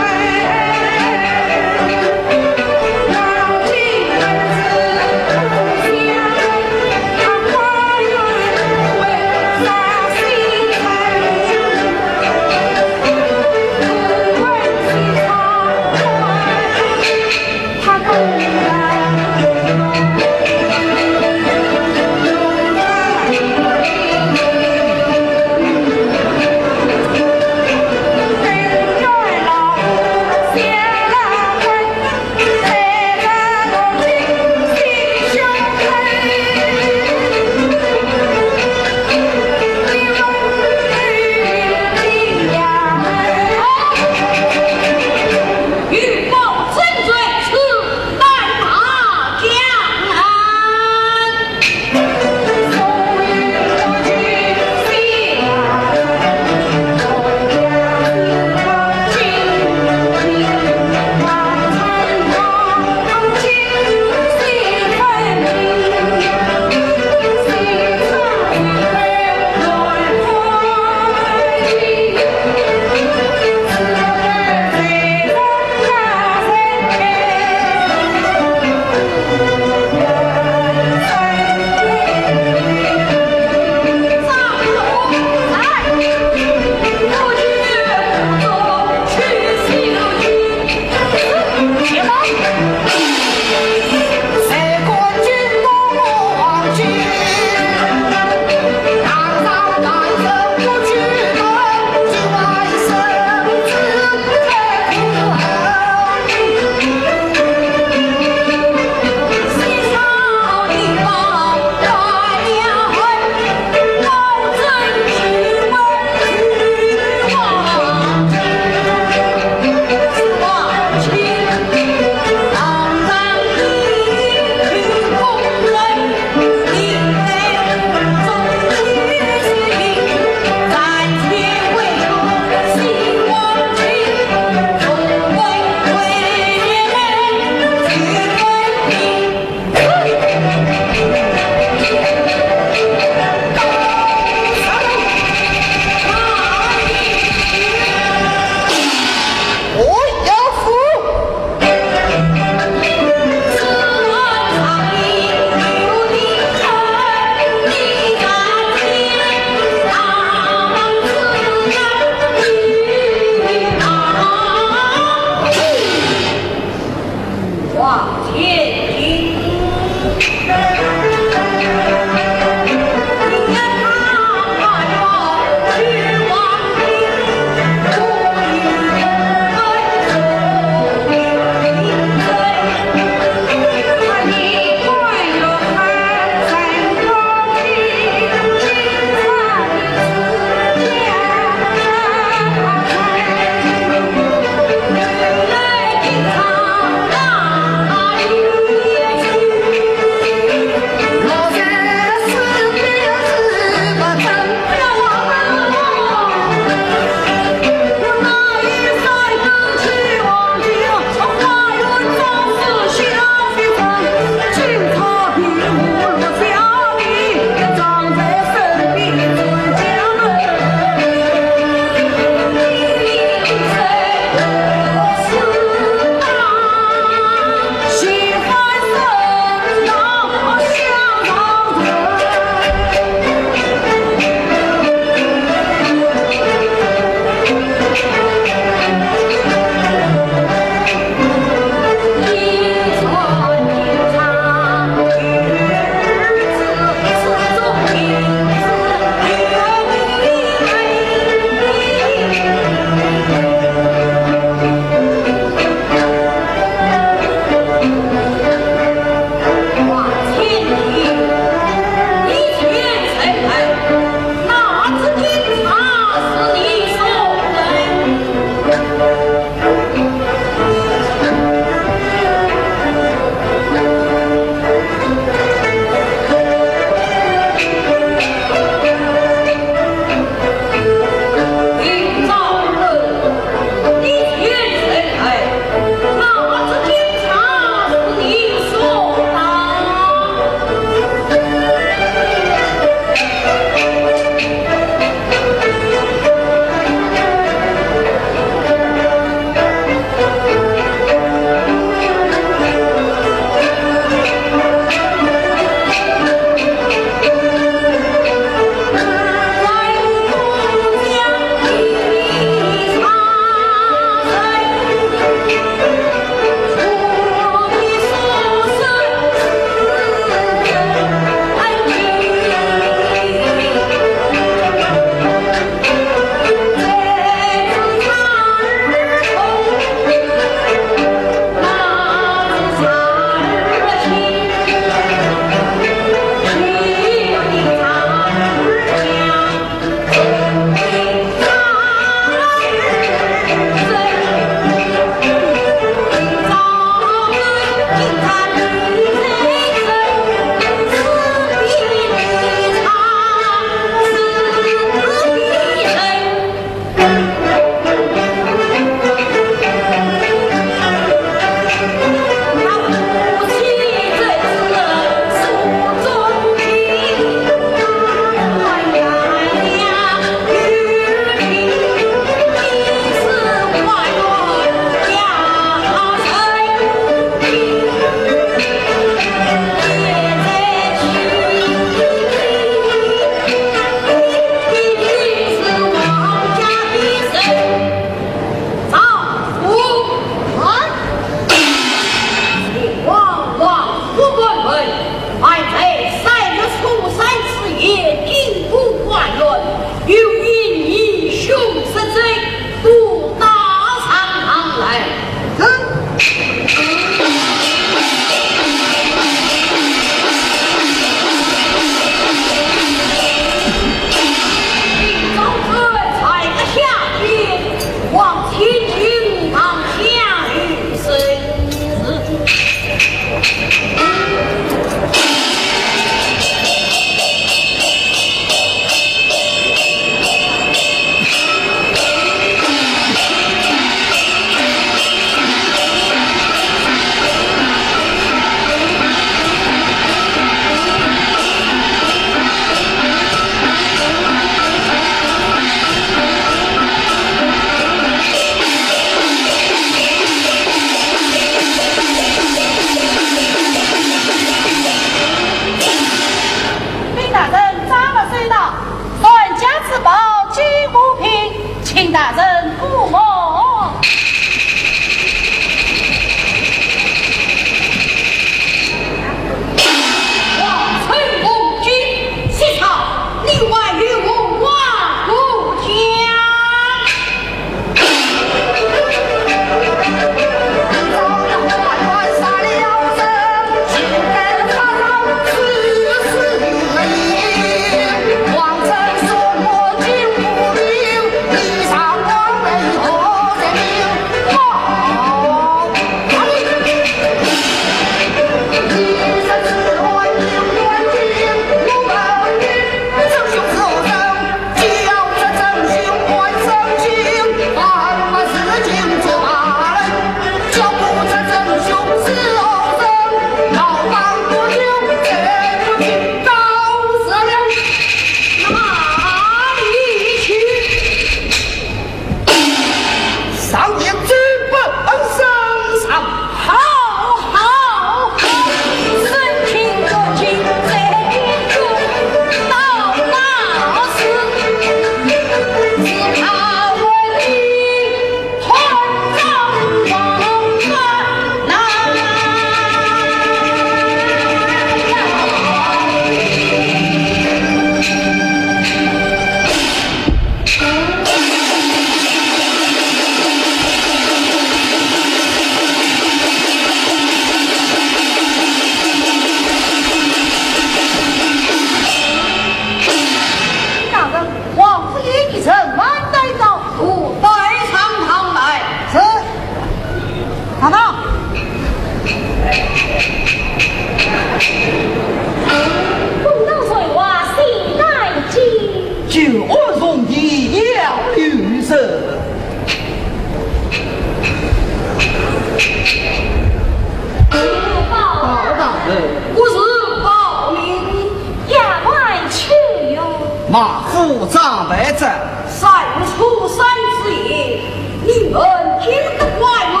啊，府长备着。三出三之言，你们听得官员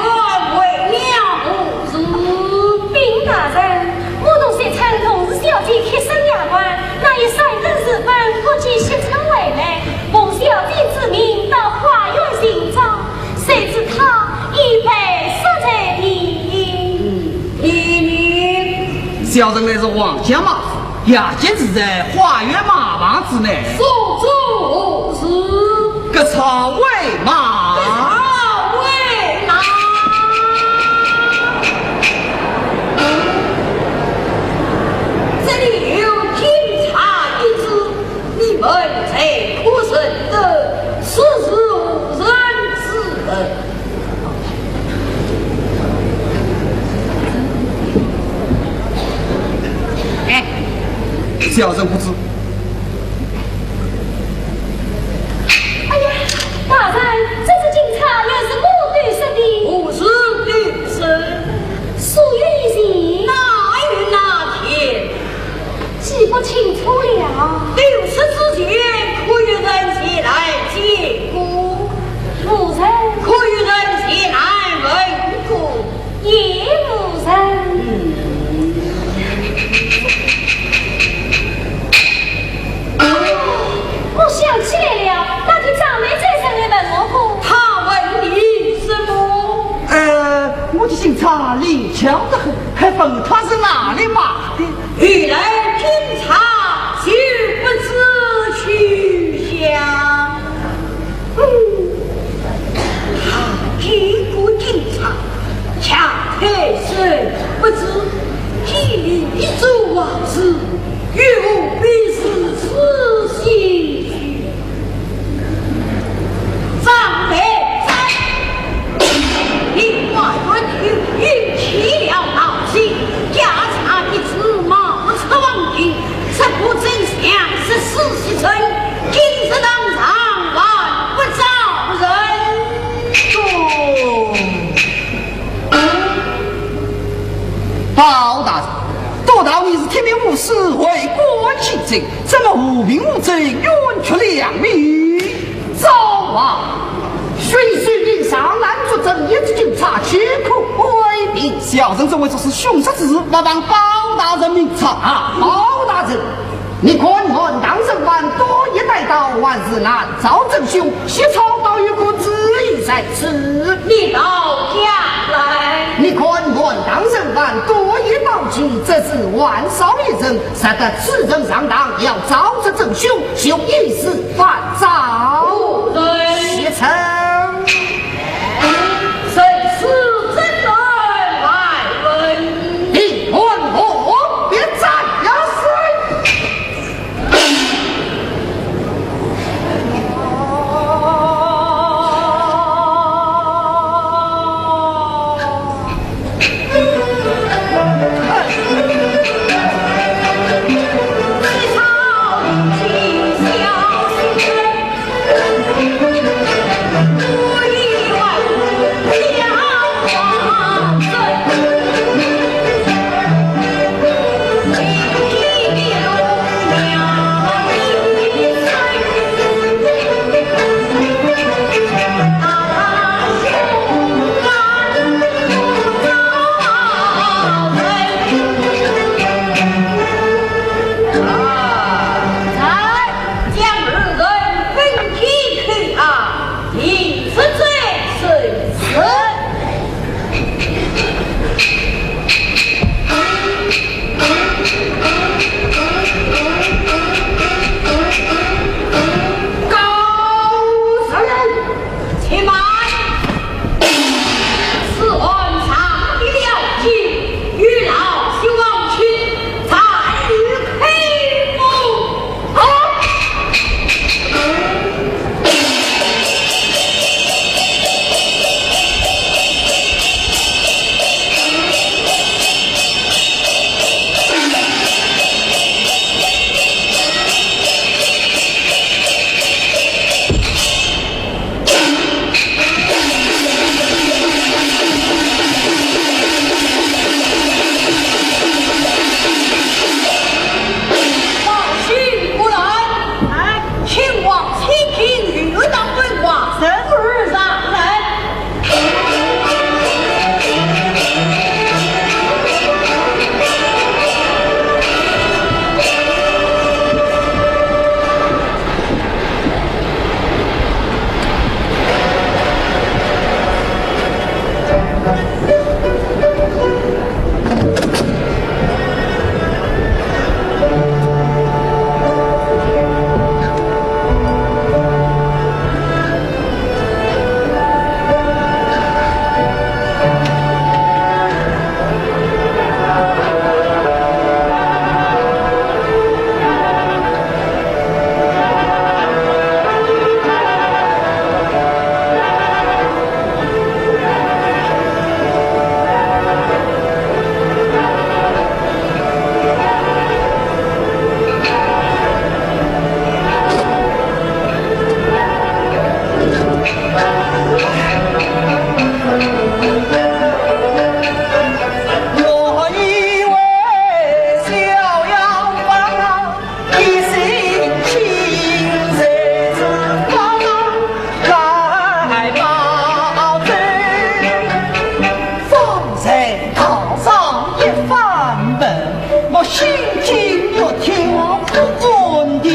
为了何事？禀大人，我同惜春同是小姐贴身丫鬟，那日三更时分，不见惜春回来，奉小姐之命到花园寻找，谁知她已被杀在地里。嗯，你，你。小人乃是王家马夫， 夜间住在花园马房之内。所作何事？割草喂马。割草喂马。这里有金钗一支，你们才可认得，此事何人之物？ 哎，小人不知。哎呀，大人，这支金钗原是我丢失的。何时丢失？数月以前。哪月哪天？ 记不清楚了。丢失之前，可有人前来见过？无人。可有人前来问过？也无人。嗯。哦，我想起来了，那天张梅在城里问我过。她问你什么？呃，我的金钗灵巧得很，还问她是哪里买的。 后来金钗就不知去向。嗯，她见过金钗，却推说不知，见你一座王子，又何必如此心虚？ 张梅山，你官员又引起了闹剧，家产一直冒出王庭，这个真相是事实真，今日堂上还不招认？哦。包大人，都道你是铁面无私，为国尽忠，怎么无凭无证，冤屈良民？ 招啊！巡视令上，拦住这一支金钗，岂可归凭？小人怎会做此凶杀之事，还望包大人明察。啊，包大人，你看阮堂人犯多已带刀，还是难招真凶，薛超倒有个主意在此。你倒讲来。你看阮堂人犯多已到齐，只是还少一人， 若得此人上堂，要招这真凶，就以死犯招。何人？薛超。谁是这人？来问。你问我，别站要死。上一番本，我心惊肉跳不安的。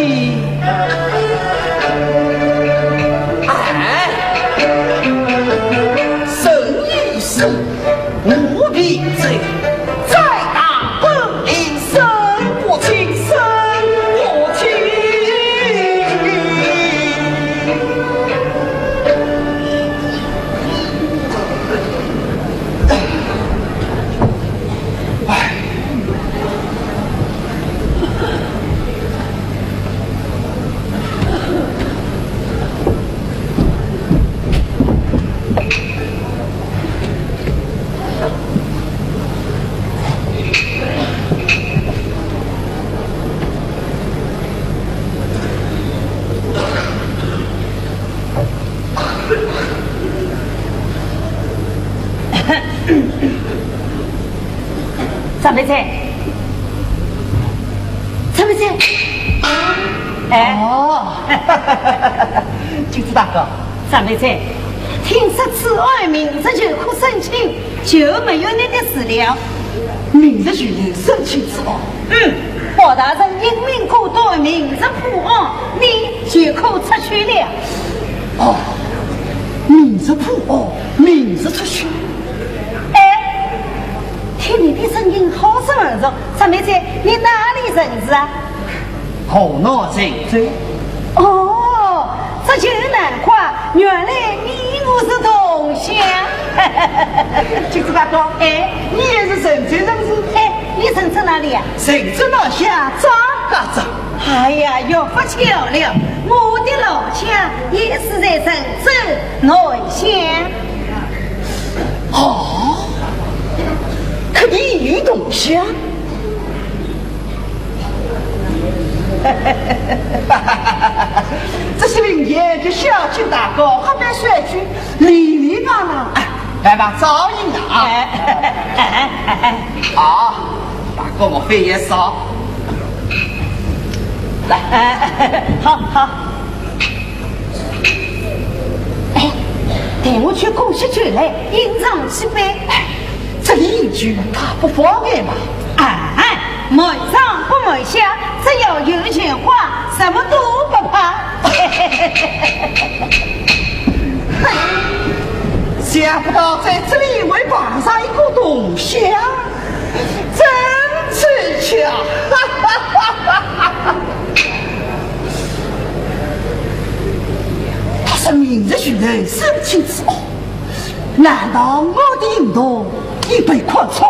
哎，生与死，无凭证，再打本领，生不清，生不清。 张备哉，张备哉，哎。哦，金子大哥。张备哉，听说此案明日就可审讯，就没有你的事了。明日就能审讯此案？嗯，包大人英明果断，明日破案，你 就可出去了。哦，明日破案，明日出去。哎，听你的声音好生耳熟，张备哉，你哪里人氏啊？河南鄭州。哦，这就难怪，原来你我是同乡。金子大哥，哎，你也是郑州人氏？哎，你郑州哪里呀？郑州老乡张家庄。 哎呀，有不巧了，我的老家也是在郑州南乡。哦，可你与同乡？这是明年的小金大哥，还没说句，礼礼让让，哎，来吧，照应啊。哎，哎，哎，哎，哎。好。 大哥，我费也少。来，哎，好，好。哎，待我去供些酒来，饮上几杯。哎，这里饮酒，它不妨碍嘛。哎，瞒上不瞒下，只要有钱花，什么都不怕。想不到在这里会碰上一个同乡。 真凑巧！他说明日就来申请此案，难道我的行动已被看穿？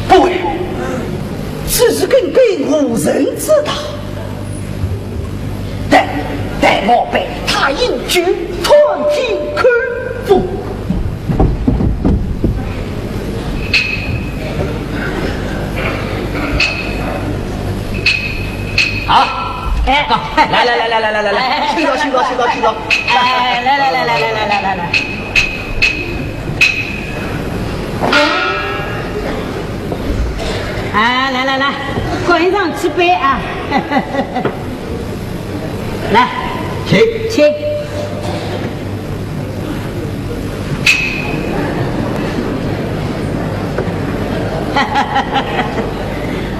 不会，此事根本无人知道。 待，待我陪他饮酒，探听口风。好，哎，来来来来来来来来，哎，请坐，请坐，请坐，请坐。哎，来来来来来来来来来。 啊，来来来，干上几杯啊！来，请。请。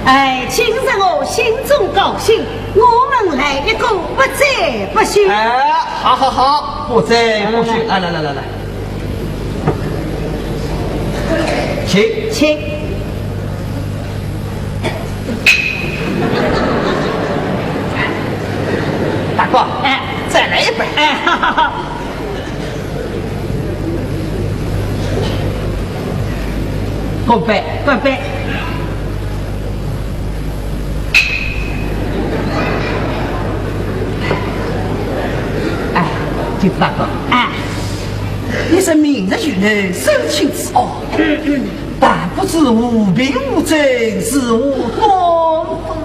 哎，今日我心中高兴，我们来一个不醉不休。哎，好好好，不醉不休。来来来来来来。 请。请。大哥，哎。再来一杯。哎，好好好。干杯。干杯。 哎，金子大哥，哎。你说明日就来申请此案，嗯，嗯。但不知无凭无证，如何断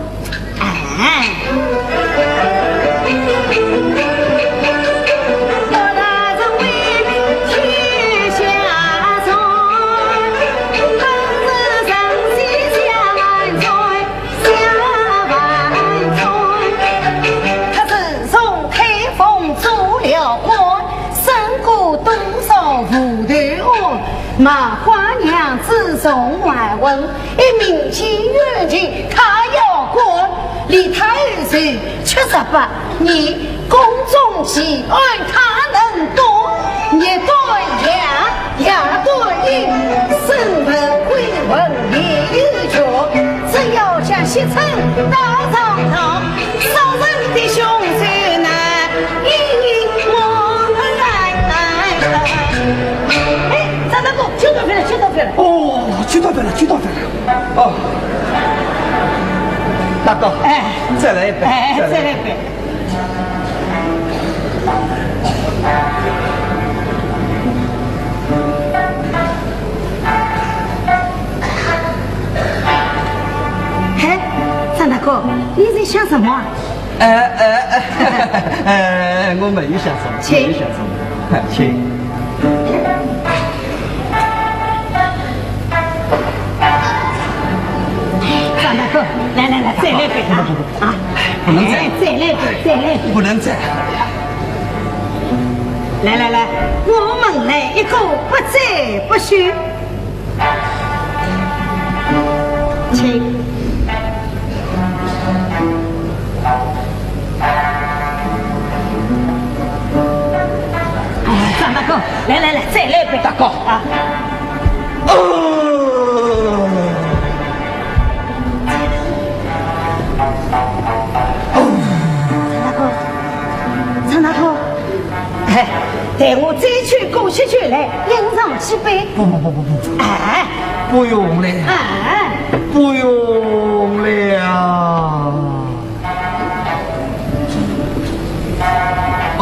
法？哎。卖花娘子从外问，一名金元人，她要过，离她而去七十八年，宫中奇案她能懂。日对夜，夜对月，审问审问夜夜觉，只要将惜春到床上， 杀人的凶手呢，一一摸来。哎，张大哥，酒倒翻了，酒倒翻了。哦，酒倒翻了，酒倒翻了。哦，大哥，哎，再来一杯，哎，再来一杯。再来一杯。哎，张大哥，你在想什么啊？ 哎，哎，哎，哎，我没有想什么，请。没有想什么。哎，请。张大哥，来来来，再来杯啊！啊，不能再。哎，再来杯，再来杯。不能再。来来来，我们来一个不醉不休。 请。哎，张大哥，来来来，再来一杯。大哥。啊。哦。张大哥，张大哥。 哎，待我再取过些酒来，饮上几杯。不不不不不，哎，不用了，哎，不用了。哦。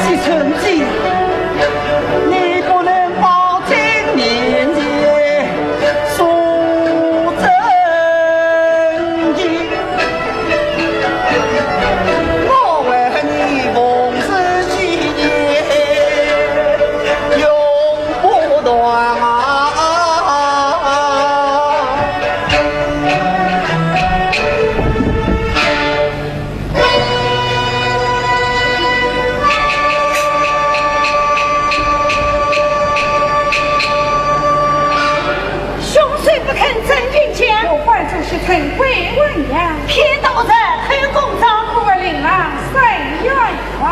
惜春姐，你不能保证年年数正经。 我为你奉侍几年，永不断啊。 凶手不肯真情讲，我唤出是陈贵文呀。骗道人，口供状，我们令郎三元王。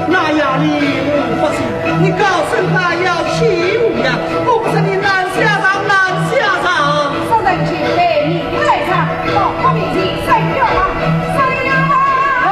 那夜里我发现你高声大叫欺负呀，我不是你南下场，南下场。夫人请被你带上，老夫面前三要啊，三要啊！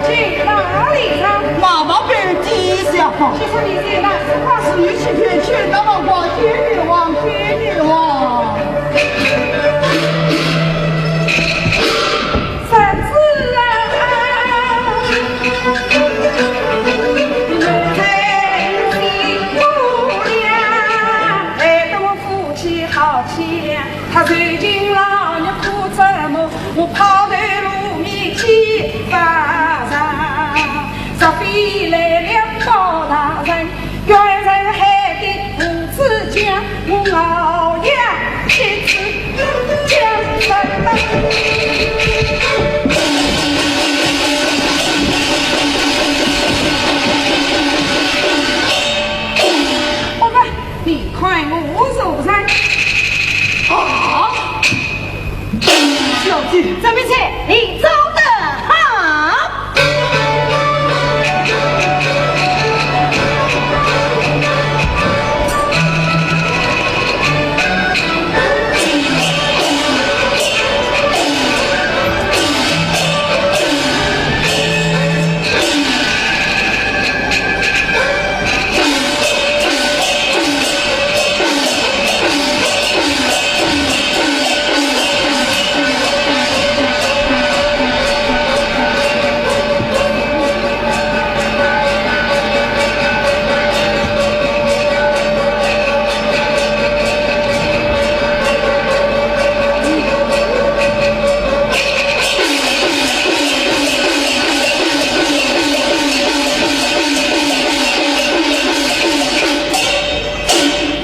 在哪里呢？妈妈被地下方。就说你在哪？这话是你去骗，去到了王天女王，天女王。三子啊，在心不良，哎，等我夫妻好起来。 他受尽了苦折磨，我抛头露面去发财，若非来了包大人，冤人害得父子家，我熬夜去吃江山。我们 你看我如何？啊！小姐，这笔钱你做得好。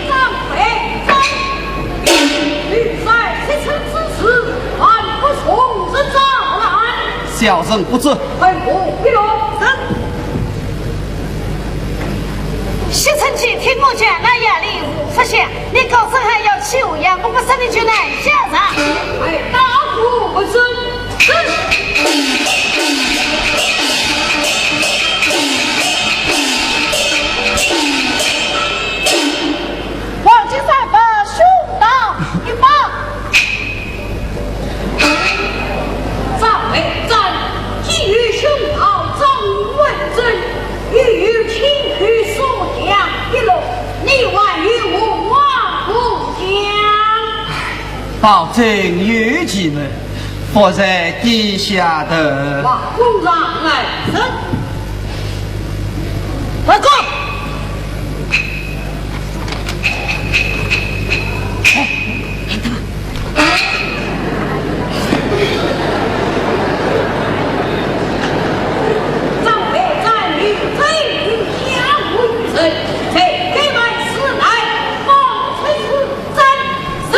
张备，张备，奴才失车之时，还不从实招来？小人不知。快与我一路。是。谢承器，听我讲，那夜里无法想，你高声喊要去无恙，我不杀你就难下场。哎，大呼不准。 黄金三百，兄道一方。张备，张备，既有兄道张文正，又有亲口所讲一路，你还有何话可讲？ 保证有其门，伏在地下头。王公上来。是。报告。哎，哎，他们。张备，张备，这一下无人，这个万事来，冒出去。 是。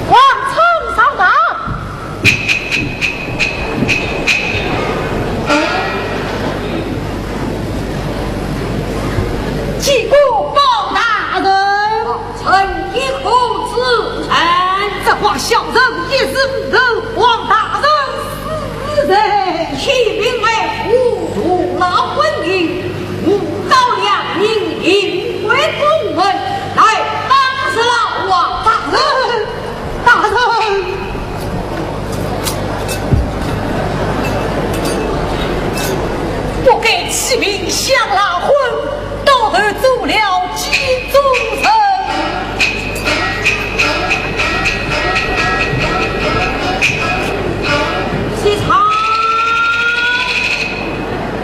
王昌上堂。见过包大人。臣亦可指认。这话小人一时无头，王大人 是谁？启禀为父，徒劳昏迎，误到良民，幸亏公文，来，打死了王大人。大人，不该启禀，想赖婚， 倒头做了几种人。是他。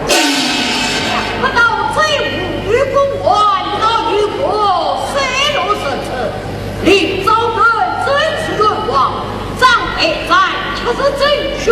想不到这武功，难道有个水落石出？林昭德真是冤枉，张备，张备却是真凶。